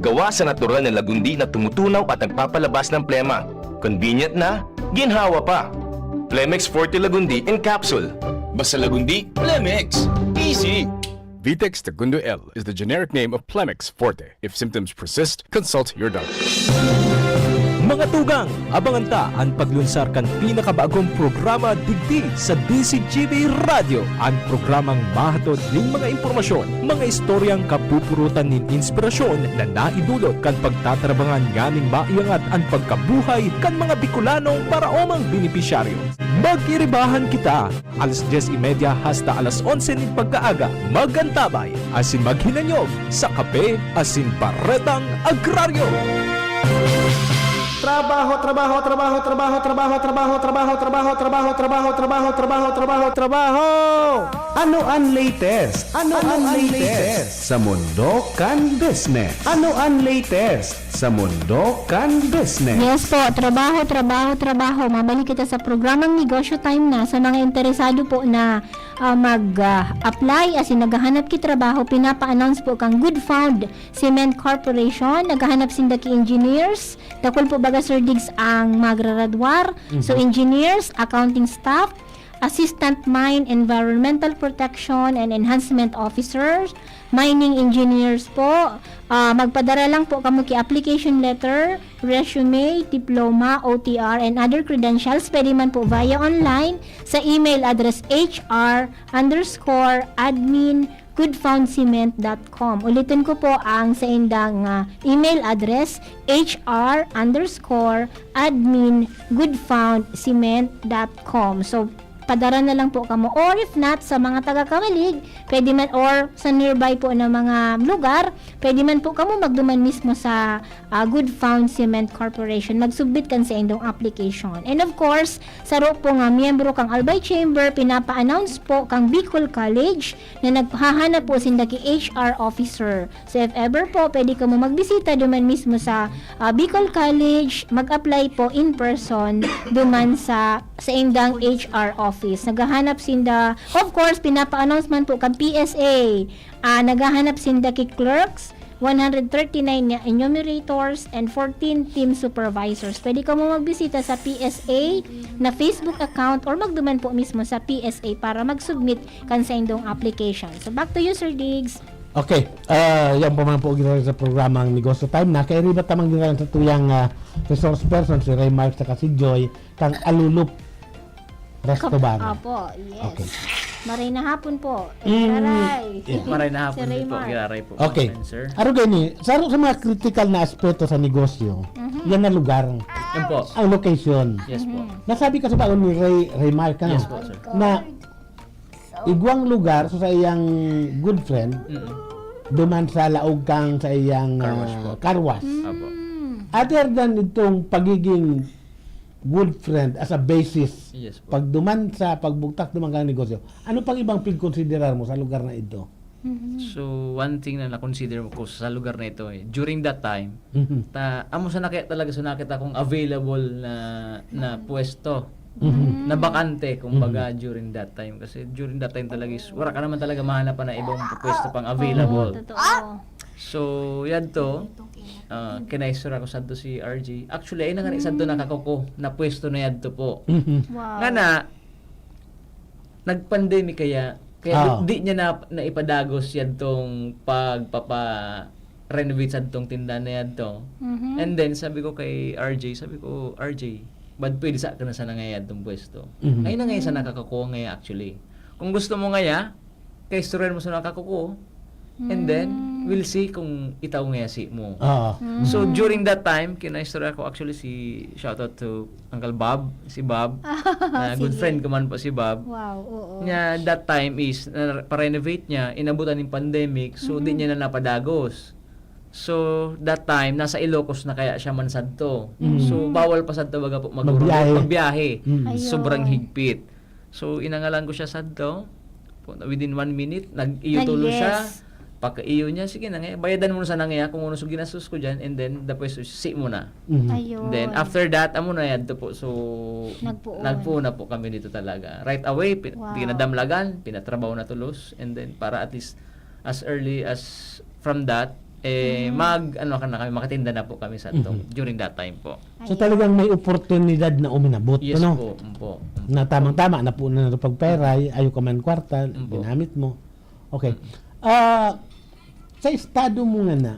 Gawa sa natural na lagundi na tumutunaw at nagpapalabas ng plema. Convenient na, ginhawa pa. Plemex Forte Lagundi in Capsule. Basta Lagundi, Plemex. Easy! Vitex Tagundo L is the generic name of Plemex Forte. If symptoms persist, consult your doctor. Mga tugang, abangan ta an paglunsar kan pinakabagong programa digdi sa D Z G B Radyo, an programang mahatod nin mga impormasyon, mga istoryang kapupurutan nin inspirasyon na naidulot kan pagtatarabangan nganing maiangat an pagkabuhay kan mga Bicolanong paraomang benepisyaryo. Mag-iribahan kita! Alas dyes y media hasta alas onse nin pagkaaga, mag-antabay asin maghinanyog sa Kape asin Baretang Agraryo. Trabaho, trabaho, trabaho, trabaho, trabaho, trabaho, trabaho, trabaho, trabaho, trabaho, trabaho, trabaho, trabaho, trabaho, trabaho. Ano an latest? Ano an latest sa mundo kan business? Ano an latest sa mundo kan business? Yes po, trabaho, trabaho, trabaho. Mabalik kita sa programang Negosyo Time na. Sa mga interesado po na, ah, mag, ah, apply, asin naghahanap ki trabaho, pinapa-announce po kang Good Found Cement Corporation. Naghahanap sinda ki engineers. Dakul po baga, Sir Diggs, ang magraradwar. So, Mhm. engineers, accounting staff, assistant mine environmental protection and enhancement officers, mining engineers po. Ah, magpadara lang po kamo ki application letter, resume, diploma, O T R, and other credentials. Pwede man po via online sa email address H R underscore admin goodfoundcement dot com. Ulitin ko po ang saindang, ah, email address, H R underscore admin goodfoundcement dot com. So, padara na lang po kamo. Or if not, sa mga taga Camalig, pwede man, or sa nearby po na mga lugar, pwede man po kamo magduman mismo sa, ah, Good Found Cement Corporation. Mag-submit kan saindong application. And of course, saro po nga miyembro kang Albay Chamber, pinapa-announce po kang Bicol College na naghahanap po sinda ki H R officer. So, if ever po, pwede kamo magbisita duman mismo sa, ah, Bicol College, mag-apply po in person duman sa, sa indang H R office. Naghahanap sinda, of course, pinapa-announce man po kan P S A. Ah, naghahanap sinda ki clerks, one hundred thirty-nine na enumerators, and fourteen team supervisors. Pwede kamo magbisita sa P S A na Facebook account or magduman po mismo sa P S A para mag-submit kan saindong application. So, back to you, Sir Diggs. Okay, ah, yan pa man po ginawa sa programang Negosyo Time. Nakairibat tamang ginawa sa tuyang, ah, resource person, si Raymark saka si Joy, kang Alulup Resto Bar. Opo, yes. Okay. Maray na hapon po. Mm, Iraray. Yeah. Maray na hapon Si din po, Raymark. Iraray po, Okay. Sir. Aro gani, sa, sa mga critical na aspeto sa negosyo, Mhm. yan na lugar. Yan po. Ang location. Yes po. Mhm. Nasabi kasi ba ni Ray, Raymark, ano? Yes po, sir. Na igwang lugar, so sa iyang good friend, Mm. duman sa laog kang sa iyang, Car wash ah, po. car wash. Mm. Apo. Other than itong pagiging good friend as a basis, Yes po. pag duman sa pagbugtak duman kang negosyo, ano pang ibang pigkonsiderar mo sa lugar na ito? Mhm. So, one thing na na-consider ko sa lugar na ito, eh, during that time, Mhm. ta-, amo sana kaya talaga sa nakita kong available na, na Mm. pwesto, Mhm. na bakante, kumbaga, Mhm. during that time. Kasi during that time talaga is, wala ka naman talaga mahanap pa na ibang pwesto pang available. Oo, totoo. So, yadto, ah, kinaistorya ko sadto si R J. Actually, ay na nga ni sadto Mm. nakakuko na pwesto na yadto po. Mhm. Wow. Nga na, nag-pandemic kaya, kaya Ah. di, di niya na, naipadagos yadtong pagpapa-renovate sadtong tindahan na yadto. Mhm. And then, sabi ko kay R J, sabi ko, "R J, bad pwede sa ka na sana ngaya yadtong pwesto." Mhm. Ay na ngaya sana kakakuha ngaya actually. Kung gusto mo ngaya, kaistoryan mo sana kakakuha. And then, Mm. we'll see kung itaw ngaya si mo. Oo. Mm. So, during that time, kinaistorya ko actually si, shoutout to Uncle Bob, si Bob. Ah, Na good sige. friend ko man po si Bob. Wow, oo. Niya, that time is, na, pa-renovate niya, inabutan ng pandemic, so, di Mhm. niya na napadagos. So, that time, nasa Ilocos na kaya siya man sadto. Mm. So, bawal pa sadto baga po mag-, Magbiyahe. magbiyahe. Mm. Ayun. Sobrang higpit. So, inangalan ko siya sadto. Po, within one minute, nag-iyo Nag-, tulo siya. yes. Pagka-iyo niya, sige na nga, bayadan mo na sana nga kung ano sa ginastos ko dyan, and then, the rest, si mo na. Mhm. Ayun. Then, after that, amo na yadto po. So, Nagpuon. nagpuon na po kami dito talaga. Right away, pi-, Wow. pinadamlagan, pinatrabaho na tulos, and then, para at least, as early as from that, eh, Mhm. mag, ano ka na kami, makatinda na po kami sa atong, Mhm. during that time po. So, Ayun. talagang may oportunidad na uminabot, Yes ano? po, opo, opo. Na tamang-tama, napunan na pagperay, ayo ka man kwarta, Opo. ginamit mo. Okay. Mm. Ah, sa estado mo nga na,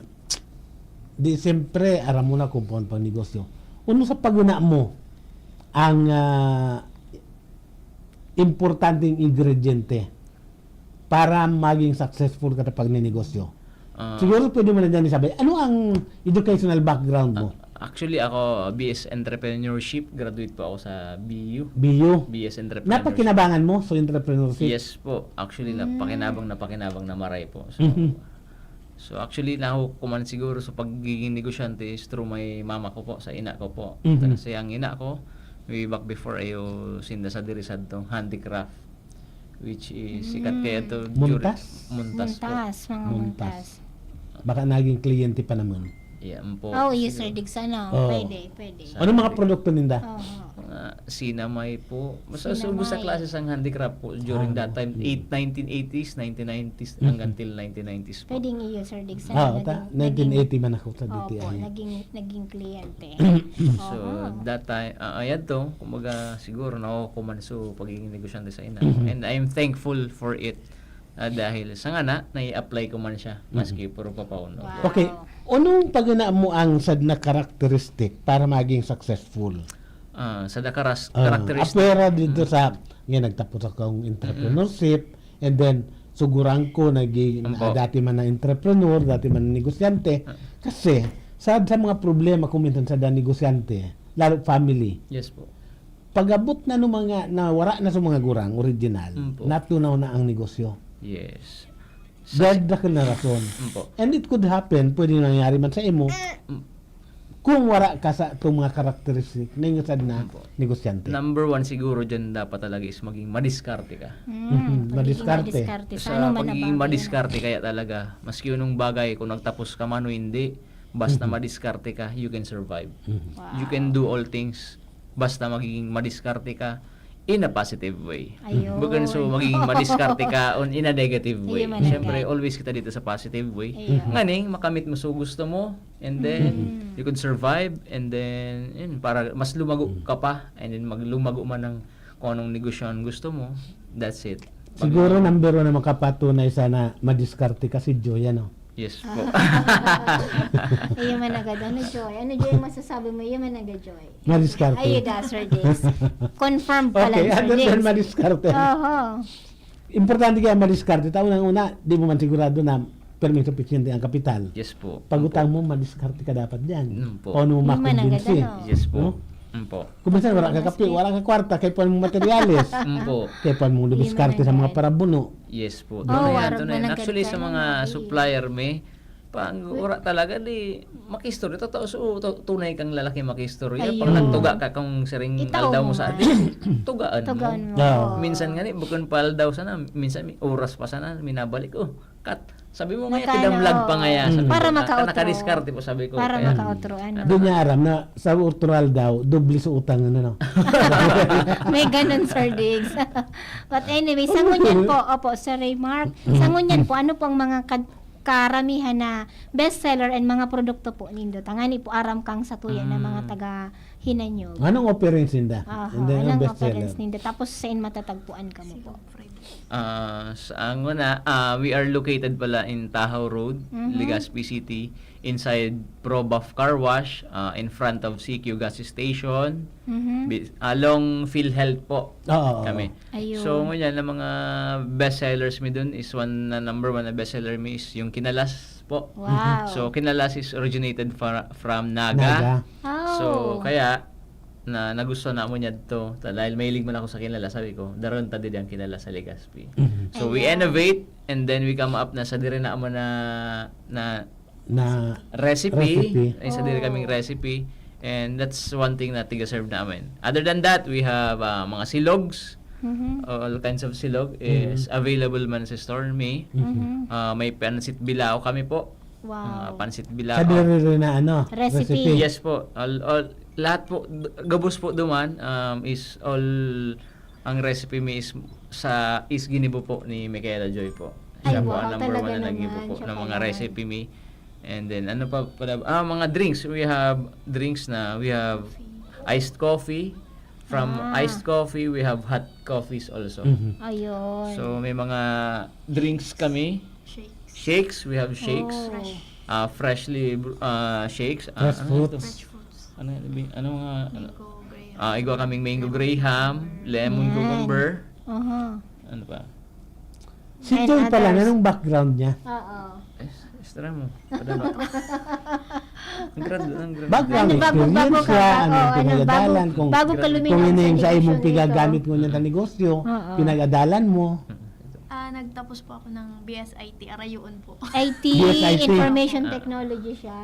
di siyempre, aram mo na kung paano pang negosyo. Ano sa paguna mo ang, ah, importanteng ingrediente para maging successful ka sa pagninegosyo? Ah. Siguro pwede mo na dyan isabi, ano ang educational background mo? Ah, actually, ako, B S Entrepreneurship, graduate po ako sa B U. B U? B S Entrepreneurship. Napakinabangan mo sa entrepreneurship? Yes po. Actually, Mm. napakinabang, napakinabang na maray po. So, Mhm. so, actually, nahuhok ko man siguro sa pagiging negosyante is through my mama ko po, sa ina ko po. Mhm. Kasi ang ina ko, way back before, ayo sinda sa diri sa tong handicraft. Which is, sikat Mm. kaya to, Muntas? Jur-, Muntas po. Muntas, mga Muntas. Muntas. Baka naging kliyente pa naman. Yeah, po. Oh, yes, Sige. Sir Diggs, ano? Oh. Pwede, pwede. Sa Anong mga handicraft. produkto ninda? Oho. Mga sinamay po. Basta sa ubos sa Sinamay. klase sang handicraft po during Ah. that time, Mm. eight, nineteen eighties, nineteen nineties, Mhm. hanggang till nineteen nineties po. Pwedeng iyo, Sir Diggs, Ah, ano, ta-, naging, nineteen eighty naging man ako sa Opo, D T I. naging, naging kliyente. So, Oho. that time, ah, ayan to, kumbaga, siguro, nakukuman so pagiging negosyante sa ina. Mhm. And I'm thankful for it, ah, dahil sa ngana, nai-apply ko man siya, Mhm. maski puro papauno. Wow. Okay, anong pagana mo ang sad na characteristic para maging successful? Ah, sa da karas-, Ah, characteristic. apwera dito Mm. sa, nga nagtapos akong Mm. entrepreneurship, and then, suguran ko, naging, Ampo. ah, dati man na entrepreneur, dati man na negosyante. Ah. Kasi, sa, sa mga problema ko minsan sa da negosyante, lalo family. Yes po. Pag-abot na nung mga, na wala na sa mga gurang, original, Ampo. natunaw na ang negosyo. Yes. Sa Dahil dakul na rason. Ampo. And it could happen, pwede nangyari man sa imo, Mm. kung wala ka sa itong mga karakteristik na yung sad na Ampo. negosyante. Number one siguro dyan dapat talaga is maging madiskarte ka. Mm, Mhm, pagiging madiskarte. madiskarte. Sa Sa ano man pagiging nabago yun? madiskarte kaya talaga, maski anong bagay, kung nagtapos ka man o hindi, basta Mhm. madiskarte ka, you can survive. Mhm. Wow. You can do all things, basta magiging madiskarte ka in a positive way. Ayun. Bukon so magiging madiskarte ka on in a negative way. Ayun, Siyempre, mananap. always kita dito sa positive way. Ayun. Nganing, makamit mo so gusto mo, and then, Mm. you could survive, and then, yun, para mas lumago Mm. ka pa, and then maglumago man ang kung anong negosyo ang gusto mo, that's it. Siguro number one na makapatunay sana madiskarte ka si Joy, ano? Yes po. Iyo man agad. Ano, Joy? Ano, Joy, masasabi mo? Iyo man agad, Joy. Madiskarte. Ayun da, Sir Diggs. Confirmed pala, Okay, Sir other Diggs. Than madiskarte. Oho. Importante kaya madiskarte. Tao nang una, di mo man sigurado na permi sufficiente ang kapital. Yes po. Pag-utang mo, madiskarte ka dapat dyan. Mm po. Paano mo Hindi man ang makumbinsi? ganda, no? Yes po. No? Kung minsan wala ka kape, wala ka kwarta, kaya paano mo materialis? Mm po. Kaya paano mo lumiskarte sa mga parabuno? Yes po. Oh, Doon na yan, warag doon na na yan. ng Actually, sa ganito, mga eh. Supplier, may pang ura talaga, di makistorya. Totoo, so, to, tunay kang lalaki makistorya. Ayun. Pag nagtuga ka, kung siring Itaw aldaw mo mo sa man. atin, tugaan mo. Tugaan mo. Yeah. Oo. Minsan nga ni, bukon pa aldaw sana, minsan may oras pa sana, minabalik. Oh, kat, sabi mo nga, Nakano, kidamlag pa oo. nga yan. Mm. Sabi Para ko, makaotro. Nakariskarti po, sabi ko. Para Kaya, makaotro, ano. Doon niya aram na sa otro aldaw, doble sa utang, ano, no? May ganun, Sir Diggs. But anyway, sa ngunyan po, opo, Sir Ray Mark, sa ngunyan po, ano po ang mga kad- karamihan na bestseller and mga produkto po nindo? Tangani po, aram kang satuya na mga taga Hinanyog. Anong offerings ninda? Aha, And then, ang anong bestseller? Offerings ninda? Tapos, saan matatagpuan kamo po? Ah, sa anguna, ah, we are located pala in Tahaw Road, Mhm. Legazpi City, inside Probuff Car Wash, ah, in front of C Q gas station, Mhm. bi- along PhilHealth po Oo, oo. kami. Ayun. So, ngunyan, ang mga bestsellers mi dun is one na number one na bestseller mi is yung kinalas po. Wow. So, kinalas is originated fra- from Naga. Naga. Oh. So, kaya, na nagustuhan na mo niya to. Ta- Dahil mahilig man ako sa kinalas, sabi ko, daron ta din ang kinalas sa Legazpi. Mhm. So, we Ayan. Innovate, and then we come up na sa diri na mo na, na Na recipe. Recipe. Ay, sa diri Oh. kaming recipe. And that's one thing na tiga-serve namin. Other than that, we have ah, mga silogs. Mhm. All kinds of silog is Mhm. available man sa store mi. Mhm. Ah, may pansit bilao kami po. Wow. Ah, pansit bilao. Sa diri na ano, Recipe. Yes po. All, all, lahat po, d- gabos po duman um, is all, ang recipe mi is sa is ginibo po ni Michaela Joy po. Siya Ay, po wow, ang number talaga one na naggibo naman. po Siya ng pa mga yan. Recipe Mi. And then, ano pa pala? Ah, mga drinks. We have drinks na, we have iced coffee. From Ah. Iced coffee, we have hot coffees also. Mhm. Ayun. So, may mga drinks kami. Shakes. Shakes, we have shakes. Oh. Fresh. Ah, freshly br- ah, shakes. Ah, Fresh ano fruits. ito? Fresh fruits. Ano, ano, ano mga, ano? Mango, graham. Ah, igwa kaming mango graham, lemon Yan. cucumber. Aha. Ano pa? Si And Joy pala, others. Anong background niya? Oo. Es- Extra mo. Padala. Ang grad, ang grad. Background Ano, bago, bago experience ka, siya, oo, anong ano, pinag-adalan, bago, kung, bago ka Kung lumingon kung sa ini yung sa negosyo imong na ito. pigagamit mo niya sa negosyo, Oo. pinag-adalan mo. Ah, nagtapos po ako ng B S I T, Arayuon po. I T, B S I T. Information Ah. Technology siya.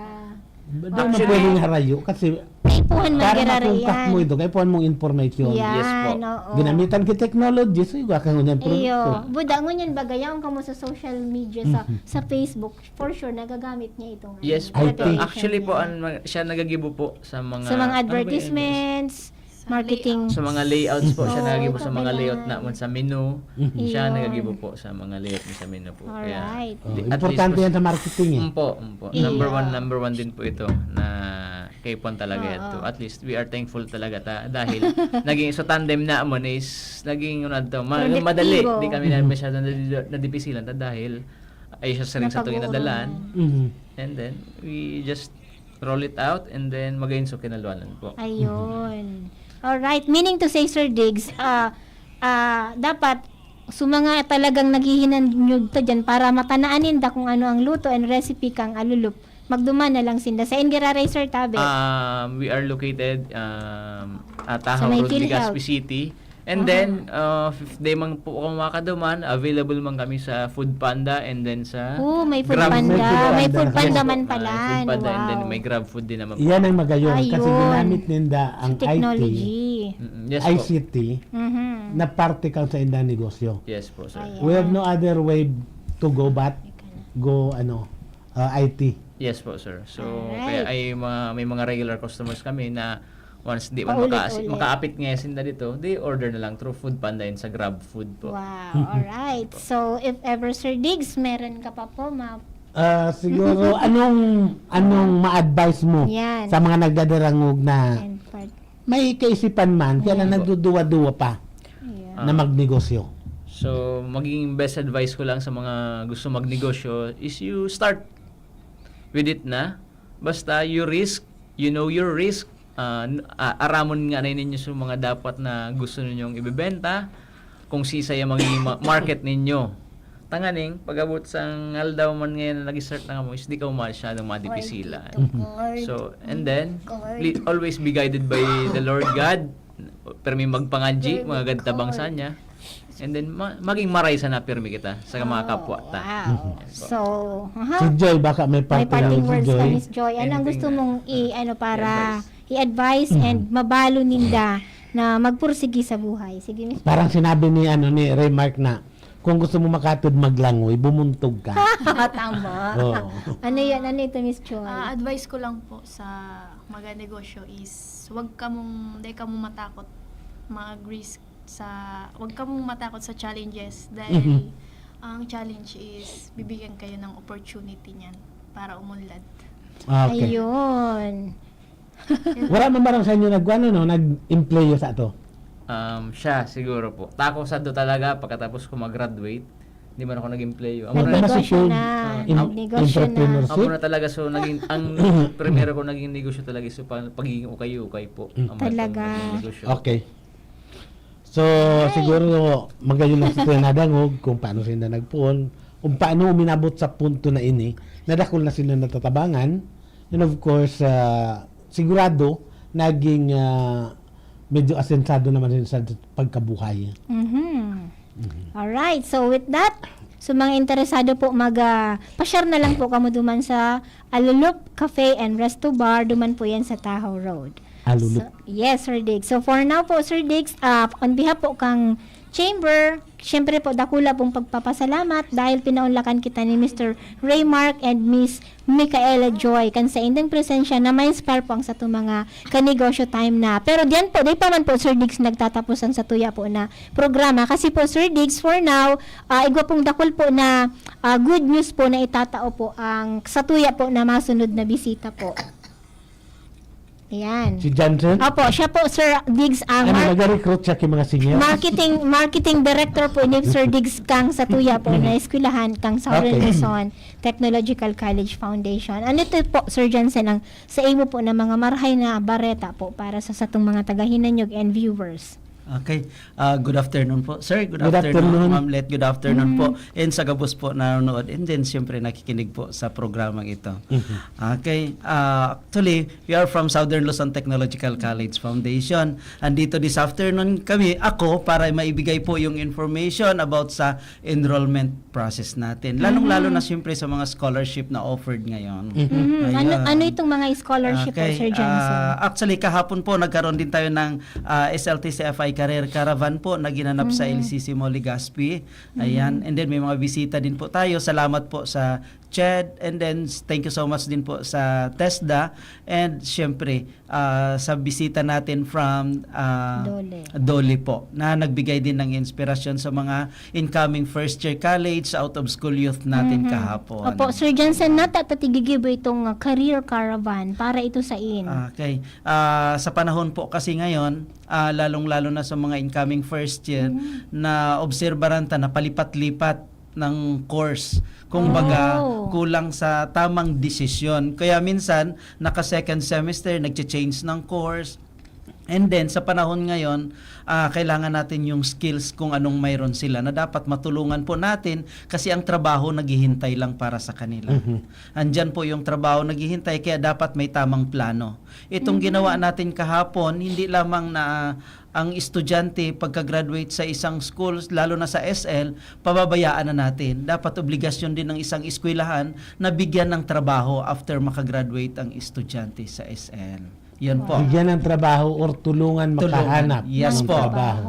Hindi Actually, mo pwedeng harayo kasi Kaipuhan man para girara makungkat yan. mo ito, kaya puhan mong information. Yan, Yes po. Oo. Ginamitan ki technology, so iba ka ngunyan Iyo, produkto. buda ngunyan bagayaon ka mo sa social media, sa Mhm. sa Facebook, for sure, nagagamit niya ito nga. Yes po. I T. Actually po, ang mga- siya nagagibo po sa mga Sa mga ano ba yun? Advertisements, Sa marketing. Sa mga layouts po siya Oo, nagagibo sa mga kabilang. Layout na man sa menu. Mhm. Siya Iyon. Nagagibo po sa mga layout na sa menu po. Kaya, Alright. Oh, di- at importante least yan sa marketing eh. Umpo, umpo. Iyo. Number one, number one din po ito na kaipuhan talaga Oo. ito. At least we are thankful talaga ta dahil naging sa tandem na mo is naging ano to, ma- Produktibo. madali. Di kami na Mhm. masyado na nadipisilan ta dahil ay siya sa ring sa tuwing Napag-uurungan. nadalan. Mhm. And then we just roll it out and then magayon sa kinalwanan po. Ayun. Alright. Meaning to say, Sir Diggs, ah ah, dapat sa mga talagang naghihinanyog ta dyan para matanaan ninda kung ano ang luto and recipe kang alulup, magduman na lang sinda. Sa Indira Racer Tabi. Um, we are located um, at Sa Tahaw may Road, PhilHealth. Legazpi City. And Aha. then, uh, if they man po kung makaduman, available man kami sa Food Panda and then sa Oh, may Food Grab. Panda. May Food May Panda. Food Panda Yes man po. pala. Ah, Food Panda and then Wow. may Grab food din naman po. Iyan ang magayon kasi Ayun. ginamit ninda ang Sa technology. I T, Mm, yes po. I C T, Mhm. na parte kang sa indang negosyo. Yes po, sir. Ayan. We have no other way to go but go ano, uh, I T. Yes po, sir. So, Alright. Kaya ay mga, may mga regular customers kami na once di man maka- Paulit-ulit. makaapit nga sinda dito, they order na lang through Food Panda and sa Grab Food po. Wow, alright. So, if ever, Sir Diggs, meron ka pa po, ma- Ah, siguro, anong anong ma-advise mo Yan. sa mga nagdadarangog na And part. May kaisipan man, kaya lang Mm. nagduduwa-duwa pa Yeah. na magnegosyo. So, magiging best advice ko lang sa mga gusto magnegosyo is you start with it na. Basta you risk, you know your risk, ah, n-, ah, aramon nga na ninyo sa mga dapat na gusto ninyong ibebenta, kung sisay ang magiging ma-, market ninyo. Tanganing, pag-abot sa aldaw man ngayon na nag-start na kamo, is di ka masyadong madipisilan. So, and then, li-, always be guided by the Lord God. Pero may magpangadji, mga gad tabang sa niya. And then, ma-, maging maray sana pirmi kita sa mga kapwa ta. Wow. So, aha. Si Joy, baka may May parting parting word si words ka, Joy. Miss Joy. Ano ang Anything gusto na- mong i-, ano, para Advice. i-advise and mabalo ninda na magpursigi sa buhay? Sige, Miss Joy. Parang sinabi ni ano ni Raymark na kung gusto mo makatod maglangoy, bumuntog ka. Tama. Oo. Ano yan? Ano ito, Miss Joy? Ah, advice ko lang po sa mga negosyo is wag kamong, dai kamong matakot mag-risk sa, wag kamong matakot sa challenges dahil Mhm. ang challenge is bibigyan kayo ng opportunity niyan para umunlad. Ah, okay. Ayun. Wala man barang sa inyo nag-ano, no? Nag-employo sa to? Um, siya, siguro po. Tako sa do talaga, pagkatapos ko mag-graduate, hindi man ako nag-employo. Amo na, Nagtama si Nagnegosyo Jun. na. Im- Nagnegosyo na. Entrepreneurship? amo na talaga, so, naging, ang primero ko naging negosyo talaga is yung pa-, pagiging ukay-ukay po. Mm. Ang Talaga. mga negosyo. Okay. So, siguro magayon lang sa tayo nadangog kung paano sila nagpuon, kung paano uminabot sa punto na ini, nadakol na sila natatabangan, and of course, ah, sigurado, naging ah, medyo asensado naman sila sa pagkabuhay. Mhm. Alright. So, with that, so mga interesado po, mag, ah, pa-share na lang po kamo duman sa Alulup Cafe and Resto Bar, duman po yan sa Tahaw Road. Alulup. So, yes, Sir Diggs. So, for now po, Sir Diggs, ah, on behalf po kang Chamber, siyempre po, dakula pong pagpapasalamat dahil pinaunlakan kita ni Mister Raymark and Miss Micaela Joy kan saindang presensya na ma-inspire po ang satong mga kanegosyo time na. Pero diyan po, di pa man po, Sir Diggs, nagtatapos ang satuya po na programa. Kasi po, Sir Diggs, for now, ah, igwa pong dakul po na ah, good news po na itatao po ang satuya po na masunod na bisita po. Ayan. Si Johnson? Opo, siya po, Sir Diggs, ang Ano, mar- nag-recruit siya kay mga senior? marketing marketing director po ni Sir Diggs kang satuya po na eskwelahan kang Southern Okay. Luzon Technological College Foundation. Ano to po, Sir Johnson, ang sa imo po na mga marhay na bareta po para sa satong mga tagahinanyog and viewers? Okay. Ah, good afternoon po, sir. Good, Good afternoon, afternoon. Ma'am Let. Good afternoon po. And sa gabos po na nanonood. And then, siyempre, nakikinig po sa programang ito. Okay. Ah, actually, we are from Southern Luzon Technological College Foundation. Andito this afternoon kami, ako, para maibigay po yung information about sa enrollment process natin. Lalong-lalo na, siyempre, sa mga scholarship na offered ngayon. Mhm. Ano, Ayan. ano itong mga scholarship po, Okay, Sir Johnson? Ah, actually, kahapon po, nagkaroon din tayo ng ah, S L T C F I Career Caravan po na ginanap sa L C C Mall Legazpi. Ayan. And then, may mga bisita din po tayo. Salamat po sa CHED. And then, thank you so much din po sa TESDA. And, syempre, ah, sa bisita natin from ah, DOLE. DOLE po, na nagbigay din ng inspirasyon sa mga incoming first year college, out of school youth natin kahapon. Opo, Sir Johnson, nata ta tigigibo itong ah, career caravan para ito sa in. Okay. Ah, sa panahon po kasi ngayon, ah, lalong-lalo na sa mga incoming first year, na obserbaran ta na palipat-lipat ng course. Kung baga, Oh. kulang sa tamang desisyon. Kaya minsan, naka second semester, nagche-change ng course. And then, sa panahon ngayon, ah, kailangan natin yung skills kung anong mayroon sila na dapat matulungan po natin kasi ang trabaho naghihintay lang para sa kanila. Andyan po yung trabaho naghihintay, kaya dapat may tamang plano. Itong ginawa natin kahapon, hindi lamang na ang estudyante pagka-graduate sa isang school, lalo na sa S L, pababayaan na natin. Dapat obligasyon din ng isang eskwelahan na bigyan ng trabaho after makagraduate ang estudyante sa S L. Yan po. Bigyan ng trabaho or tulungan Tulungan. makahanap Yes ng po. trabaho.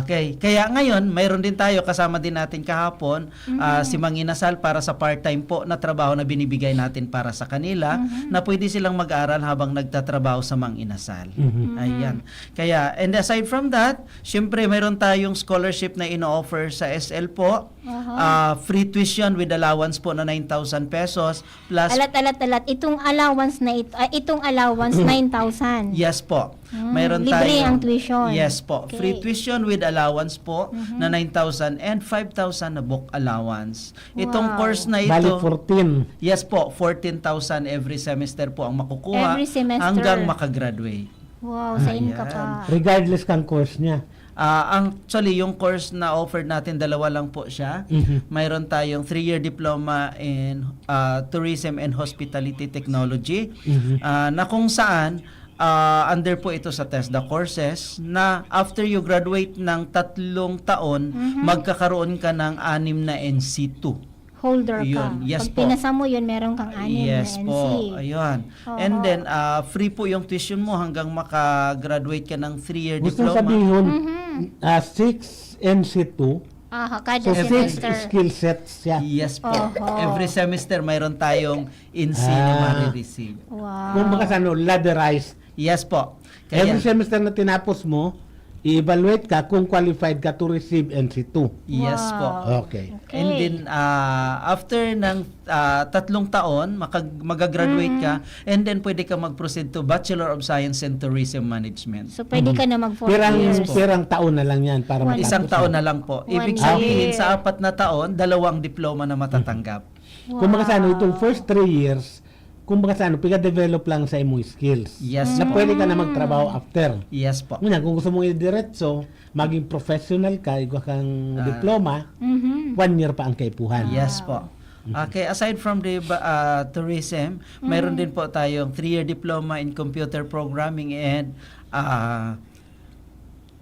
Okay. Kaya ngayon, mayroon din tayo, kasama din natin kahapon, ah, si Mang Inasal para sa part-time po na trabaho na binibigay natin para sa kanila, na pwede silang mag-aral habang nagtatrabaho sa Mang Inasal. Ayan. Kaya, and aside from that, syempre, mayroon tayong scholarship na ino-offer sa S L po. Aha. Ah, free tuition with allowance po na nine thousand pesos plus Alat, alat, alat. Itong allowance na ito, ah, itong allowance, nine thousand. Yes po. Mm, Mayroon libre tayong ang tuition. Yes po. Okay. Free tuition with allowance po Mhm. na nine thousand and five thousand na book allowance. Itong Wow. course na Bali, ito, fourteen. Yes po, fourteen thousand every semester po ang makukuha Every semester. hanggang makagraduate. Wow, sa Ayan. inka pa. Regardless kang course niya. Ah, ang, actually, yung course na offered natin, dalawa lang po siya. Mhm. Mayroon tayong three-year diploma in, ah, Tourism and Hospitality Technology, Mhm. ah, na kung saan, ah, under po ito sa TESDA courses, na after you graduate ng tatlong taon, Mhm. magkakaroon ka ng anim na N C two. Holder ka. Yun. Yes Pag po. pinasa mo yun, meron kang anim Yes na po. N C. Ayun. Oho. And then, ah, free po yung tuition mo hanggang maka-graduate ka ng three-year Gusto diploma. sabihin, Mhm. ah, six N C two. Aha, kada So, six semester. skill sets siya. Yes po. Oho. Every semester, mayroon tayong N C na Ah. marireceive. Wow. Kumbaga sa ano, ladderized. Yes po. Kaya Every semester na tinapos mo, i-evaluate ka kung qualified ka to receive N C two. Yes po. Wow. Okay. Okay. And then, ah, after ng, ah, tatlong taon, makag-, magagraduate Mm. ka, and then pwede ka mag-proceed to Bachelor of Science in Tourism Management. So, pwede ka Mhm. na mag four Pirang, years. Yes po. pirang taon na lang yan para One matapos Isang taon mo. na lang po. One Ibig sabihin, year. sa apat na taon, dalawang diploma na matatanggap. Kumbaga sa ano, itong Wow. first three years, kumbaga sa ano, piga-develop lang sa imong skills. Yes Na po. pwede ka na magtrabaho after. Yes po. Ngunyan, kung gusto mong idiretso, maging professional ka, igwa kang Ah. diploma, Mhm. one year pa ang kaipuhan. Yes po. Wow. Okay, aside from the ba- ah, tourism, mayroon Mhm. din po tayong three-year diploma in computer programming and ah,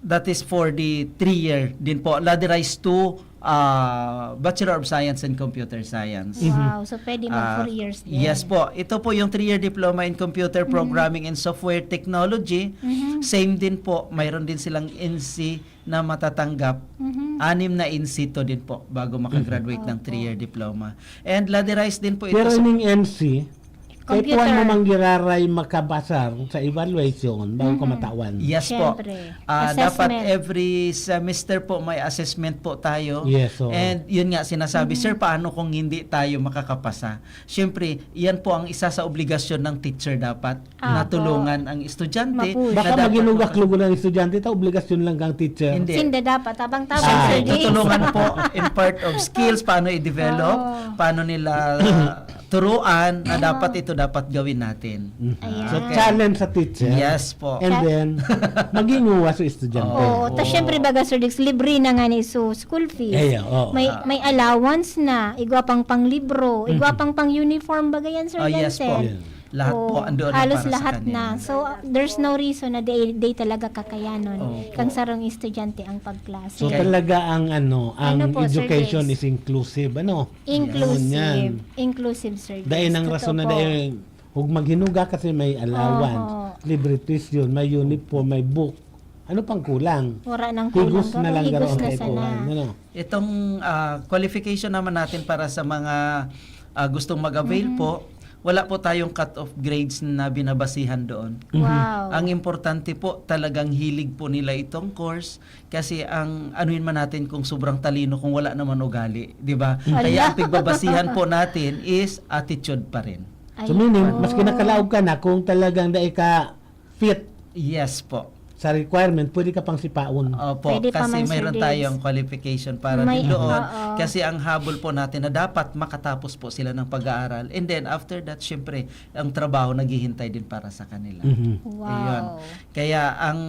that is for the three-year din po. Ladderized to ah, Bachelor of Science in Computer Science. Mhm. Wow, so pwede mag Ah, four years din. yes po. Ito po yung three-year diploma in computer Mhm. programming and software technology. Mhm. Same din po, mayroon din silang N C na matatanggap. Mhm. Anim na N C to din po bago makagraduate ng Opo. three-year diploma. And ladderized din po ito Pero sa ining N C, kaipuhan mo Computer. mang giraray makabasar sa evaluation bago ka Mhm. matawan. Yes po. Siyempre. Ah, Assessment. dapat every semester po may assessment po tayo. Yes, oo. And yun nga sinasabi, Mhm. "Sir, paano kung hindi tayo makakapasa?" Siyempre, yan po ang isa sa obligasyon ng teacher dapat, na Apo. tulungan ang estudyante Mapush. na Baka dapat maginugak maka- lugo ng estudyante, ta obligasyon lang kang teacher. Hindi. Hindi dapat, tabang-tabang, Ah. Siyempre, Sir Diggs. tutulungan po in part of skills, paano i-develop, Oo. paano nila turuan na Tama. dapat ito dapat gawin natin. Mhm. Ayan. So, Okay. challenge sa teacher. Yes po. And Sa- then, maging uwa sa estudyante. Oo, Oo. tas syempre, baga, Sir Diggs, libre na nga ni so school fees. Eh, oo. May, Ah. may allowance na, igwa pang panglibro, igwa Mhm. pang pang-uniform, baga yan, Sir Ah, yes Jansen. po. Yeah. Lahat po, Oo, andoon na halos para sa lahat kanila. na. So, there's no reason na they, they talaga kakayanon Opo. kang sarong estudyante ang pagklase. So, Kaya talaga ang, ano, ang Ano po, Sir education James? is inclusive, ano? Inclusive. Yan. Inclusive, Sir Dahil James. ang Totoo rason na po. dahil, huwag maghinuga kasi may allowance, Oho. libre tuition, may uniform, may book. Ano pang kulang? Wala nang Higos kulang na ka, lang higos garo ang na sana. kaipuhan, ano? Itong, ah, qualification naman natin para sa mga, ah, gustong mag-avail Mhm. po, wala po tayong cut-off grades na binabasihan doon. Mhm. Wow. Ang importante po, talagang hilig po nila itong course kasi ang anuhin man natin kung sobrang talino kung wala naman ugali, di ba? Ala. Kaya ang pigbabasihan po natin is attitude pa rin. So, meaning, Ayun. mas kinakalaog ka na kung talagang dai ka fit Yes po. sa requirement, pwede ka pang sipaon. Opo, Pwede pa kasi man, Sir mayroon Diggs. tayong qualification para May, din doon. oo. Kasi ang habol po natin na dapat makatapos po sila ng pag-aaral. And then after that, syempre, ang trabaho naghihintay din para sa kanila. Mhm. Wow. Ayun. Kaya ang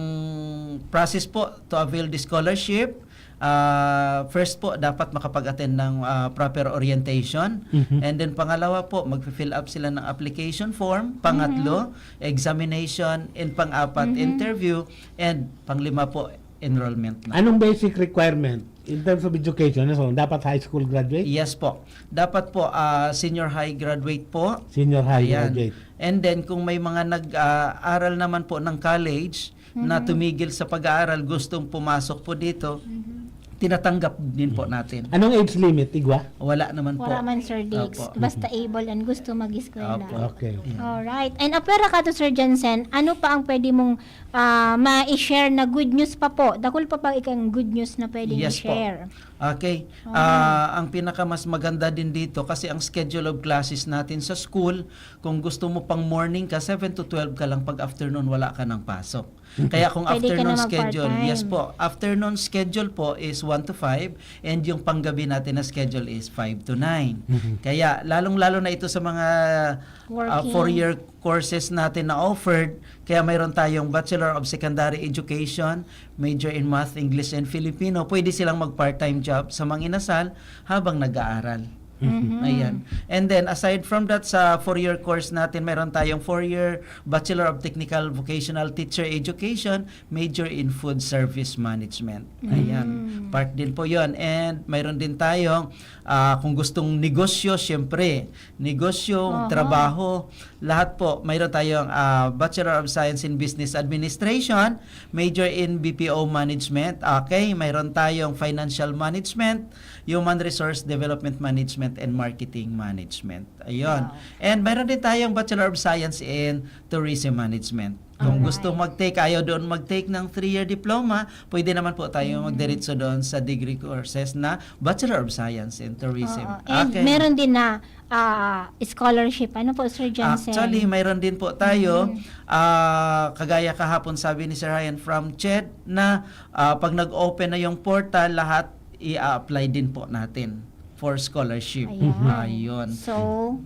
process po to avail the scholarship, ah, first po, dapat makapag-attend ng, ah, proper orientation. Mhm. And then pangalawa po, mag-fill up sila ng application form. Pangatlo, Mhm. examination. And pang-apat, Mhm. interview. And panglima po, enrollment na. Anong basic requirement in terms of education? So, dapat high school graduate? Yes po. Dapat po, ah, senior high graduate po. Senior high Ayan. graduate. And then, kung may mga nag-aaral naman po ng college na Mhm. tumigil sa pag-aaral, gustong pumasok po dito, Mhm. tinatanggap din po Mhm. natin. Anong age limit, igwa? Wala naman po. Wala man, Sir Diggs. Opo. Basta able and gusto mag-eskwela. Opo. Okay. Yeah. Alright. And apwera ka to, Sir Jansen, ano pa ang pwede mong, ah, ma-share na good news pa po? Dakul pa ba ikang good news na pwedeng Yes po. i-share? Okay. Ah, ang pinakamas maganda din dito kasi ang schedule of classes natin sa school, kung gusto mo pang morning ka, seven to twelve ka lang, pag afternoon wala ka ng pasok. Kaya kung Pwede ka na afternoon mag-part-time. schedule, yes po. Afternoon schedule po is one to five and yung panggabi natin na schedule is five to nine. Mhm. Kaya lalong-lalo na ito sa mga ah, Working. four-year courses natin na offered, kaya mayroon tayong Bachelor of Secondary Education, major in Math, English, and Filipino. Pwede silang mag-part-time job sa mga inasal habang nag-aaral. Mhm. Ayan. And then, aside from that, sa four-year course natin, mayroon tayong four-year Bachelor of Technical Vocational Teacher Education, major in Food Service Management. Ayan. Mm. Part din po yon. And mayroon din tayong, ah, kung gustong negosyo, syempre, negosyo, Aha. trabaho, lahat po. Mayroon tayong ah, Bachelor of Science in Business Administration, major in B P O Management. Okay, mayroon tayong Financial Management, Human Resource Development Management, and Marketing Management. Ayun. Wow. And mayroon din tayong Bachelor of Science in Tourism Management. Kung Alright. gusto mag-take, ayaw doon mag-take ng three-year diploma, pwede naman po tayo magdiretso doon sa degree courses na Bachelor of Science in Tourism. Oo. And Okay. meron din na ah, scholarship. Ano po, Sir Jansen? Actually, mayroon din po tayo, Mm. ah, kagaya kahapon sabi ni Sir Ryan from CHED na ah, pag nag-open na yung portal, lahat i-apply din po natin for scholarship. Ayan. Ayun. So,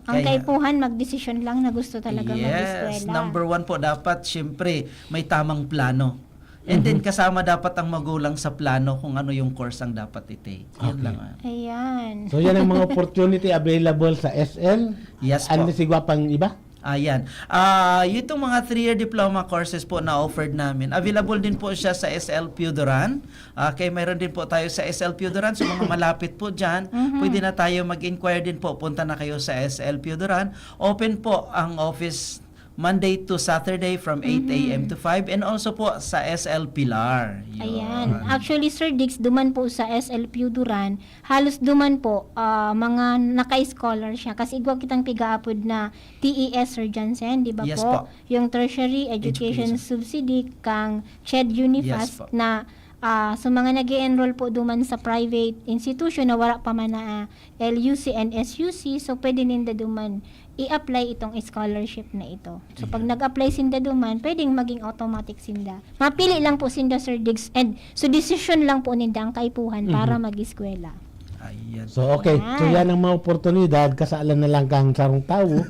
ang Kaya- kaipuhan, magdesisyon lang na gusto talaga Yes, mag-eskwela. Number one po, dapat, siyempre, may tamang plano. And then, kasama dapat ang magulang sa plano kung ano yung course ang dapat i-take. Yan Okay. lang. ah. Ayan. So yan ang mga opportunity available sa S L. Yes po. Unless igwa pang iba? Ayan. Ah, itong mga three-year diploma courses po na offered namin, available din po siya sa S L Pioduran. Okay, mayroon din po tayo sa S L Pioduran. Sa mga malapit po dyan, Mhm. pwede na tayo mag-inquire din po. Punta na kayo sa S L Pioduran. Open po ang office Monday to Saturday from eight a m to five and also po sa S L Pilar. Yun. Ayan. Actually, Sir Diggs, duman po sa S L Pioduran, halos duman po, ah, mga naka-scholar siya. Kasi igwa kitang pigaapod na T E S, Sir Jansen, di ba Yes po? po. Yung tertiary education, Education. Subsidy kang CHED Unifast Yes po. na ah, so mga nag enroll po duman sa private institution na wala pa man na ah, L U C and S U C, so pwede ninda duman i-apply itong scholarship na ito. So pag Ayan. nag-apply sinda duman, pwedeng maging automatic sinda. Mapili lang po sinda, Sir Diggs. And so decision lang po ninda ang kaipuhan para Mhm. mag-eskwela. Ayan. So okay, so Yan. Yan ang mga oportunidad, kasalan na lang kang sarong tawo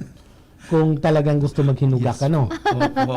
kung talagang gusto maghinuga Yes. ka, no? Opo.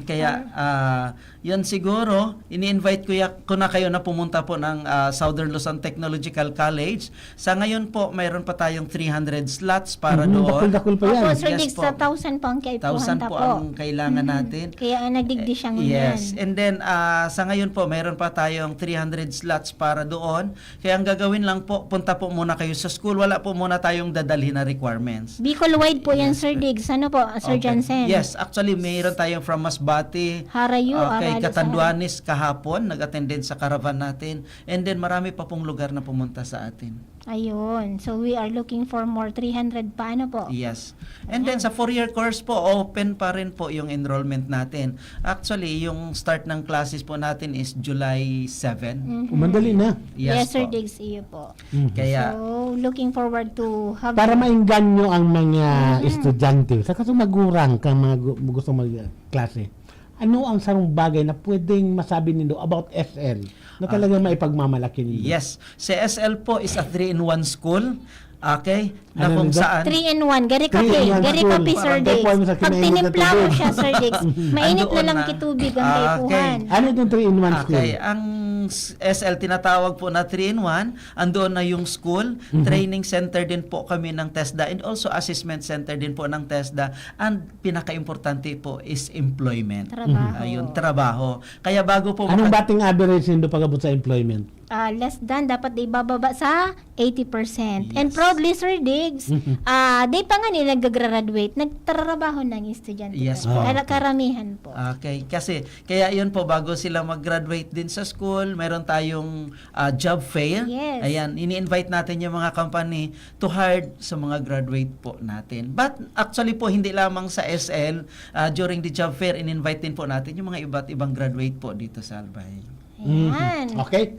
Kaya, ah, yun siguro, ini-invite ko, ya, ko na kayo na pumunta po ng ah, Southern Luzon Technological College. Sa ngayon po, mayroon pa tayong three hundred slots para Mhm, doon. Dakul-dakul pa yan. Opo, Sir Yes Diggs, po. sa thousand po ang kaipuhan Thousand ta po po. ang kailangan Mhm. natin. Kaya ang nagdigdi siya ngunyan. Yes. And then, ah, sa ngayon po, mayroon pa tayong three hundred slots para doon. Kaya ang gagawin lang po, punta po muna kayo sa school. Wala po muna tayong dadalhin na requirements. Bicol wide po yan, Yes. Sir Diggs. Ano po, Sir Okay. Jansen? Yes, actually, mayroon tayong from Masbate. Harayo, Okay, Arali, Catanduanes kahapon, nag-attended sa caravan natin. And then, marami pa pong lugar na pumunta sa atin. Ayun. So, we are looking for more three hundred pa. Ano po? Yes. And then, sa four-year course po, open pa rin po yung enrollment natin. Actually, yung start ng classes po natin is July seven. Mhm. Mandali na. Yes, Yes Sir po. Diggs, iyo po. Mhm. Kaya, So, looking forward to have Para maingganyo ang mga Mhm. estudyante, saka sa magurang kang mga gu- gusto magklase, ano ang sarong bagay na pwedeng masabi nindo about S L na talagang maipagmamalaki nindo? Yes. Si S L po is a three-in-one school. Okay? Na Ano kung nito? saan. Three in one. Gari Three in kape. one Gari school. kape, Sir Parang Diggs. kaipuhan mo sa Pag kinain mo tinimpla sa mo tubig. siya, Sir Diggs, mainit na Andoon lang na. kitubig ang Ah, kaipuhan. okay. Ano itong three-in-one school? Okay, ang s- S L tinatawag po na three-in-one, andoon na yung school, Mhm. training center din po kami ng TESDA and also assessment center din po ng TESDA. And pinaka-importante po is employment. Trabaho. Ayun, trabaho. Kaya bago po Anong maka- batting average nindo pag-abot sa employment? Ah, less than, dapat ibababa sa eighty percent. And Yes. probably, Sir Diggs, Mhm. ah, di pa nga nila nag-graduate, nagtatrabaho na ang estudyante. Yes Kar- po. kar- Karamihan po. Okay, kasi kaya yun po, bago sila mag-graduate din sa school, meron tayong ah, job fair. Yes. Ayan, ini-invite natin yung mga company to hire sa mga graduate po natin. But actually po, hindi lamang sa S L, ah, during the job fair, in-invite din po natin yung mga iba't ibang graduate po dito sa Albay. Ayan. Mhm. Okay.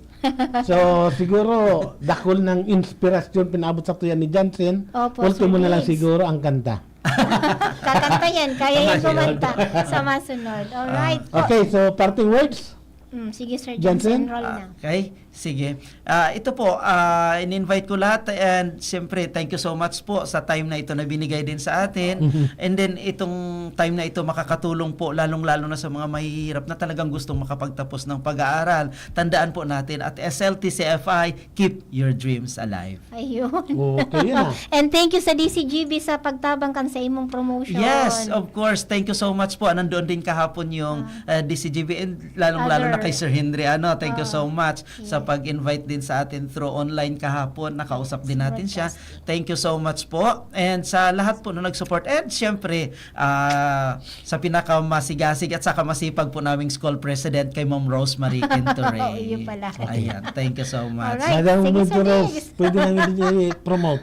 So, siguro, dakul nang inspirasyon pinaabot sa tuya ni Jansen. Opo, Ultimo Sir na lang Diggs. siguro ang kanta. Kakanta yan. Kaya yan kumanta sa masunod. Alright. po. Okay, so parting words? Mm, sige, Sir Jansen? Jansen, roll na. Okay, sige. Ah, ito po, ah, in-invite ko lahat and siyempre, thank you so much po sa time na ito na binigay din sa atin. And then, itong time na ito makakatulong po, lalong-lalo na sa mga mahihirap na talagang gustong makapagtapos ng pag-aaral. Tandaan po natin at S L T C F I, keep your dreams alive. Ayun. Okay, yun ah. And thank you sa D C G B sa pagtabang kan sa imong promotion. Yes, of course. Thank you so much po. Nandoon din kahapon yung uh, D C G B and lalong-lalo na Other- kay Sir Henry. Ano, thank you Ah, so much sa yes. pag-invite din sa atin through online kahapon. Nakausap din natin siya. Broadcast. Thank you so much po. And sa lahat po na nag-support. And syempre, ah, sa pinakamasigasig at saka masipag po naming school president kay Ma'am Rosemary Quintoray. Oo, yun pala. Ayan, thank you so much. Alright. Madam Sige, Medyo Sir Rose, Diggs. pwede namin din i-promote.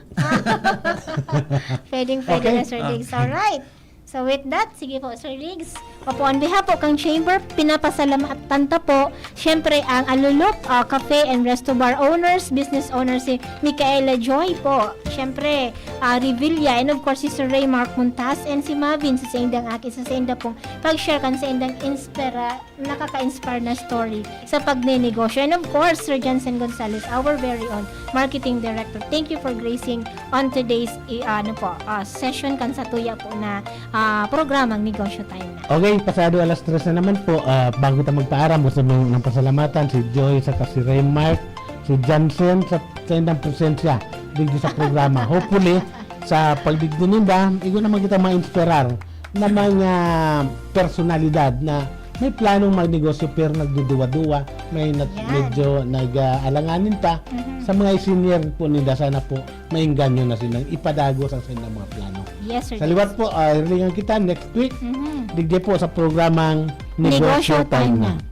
Pwedeng pwede Okay. na, Sir Ah. Diggs. Alright. So with that, sige po, Sir Diggs. Opo, on behalf po kang Chamber, pinapasalamatan ta po, syempre, ang Alulup ah, Cafe and Resto Bar owners, business owners, si Micaela Joy po. Syempre, ah, Revilla, and of course, si Sir Ray Mark Montas and si Mavin sa saindang aki, sa sainda pong pag-share kan saindang inspira, nakaka-inspire na story sa pagnenegosyo. And of course, Sir Jansen Gonzalez, our very own marketing director. Thank you for gracing on today's i- ano po, ah, session kan sa tuya po na ah, programang Negosyo Time na. Okay, pasado alas tres na naman po. Ah, bago tayo magpaaram, gusto mo nang pasalamatan si Joy, saka si Raymark, si Jansen sa saindang presensya dito sa programa. Hopefully, sa pagdigdi ninda, igo naman kita ma-inspirar na mga personalidad na may planong magnegosyo pero nagduduwa-duwa, may nat- Yan. medyo nag-aalanganin pa. Mhm. Sa mga senior po ninda, sana po maengganyo na silang ipadagos ang saindang mga plano. Yes, Sir. Sa liwat po, ah, hilingan kita next week. Mhm. Digdi po sa programang Negosyo Negosyo Time Time na. na.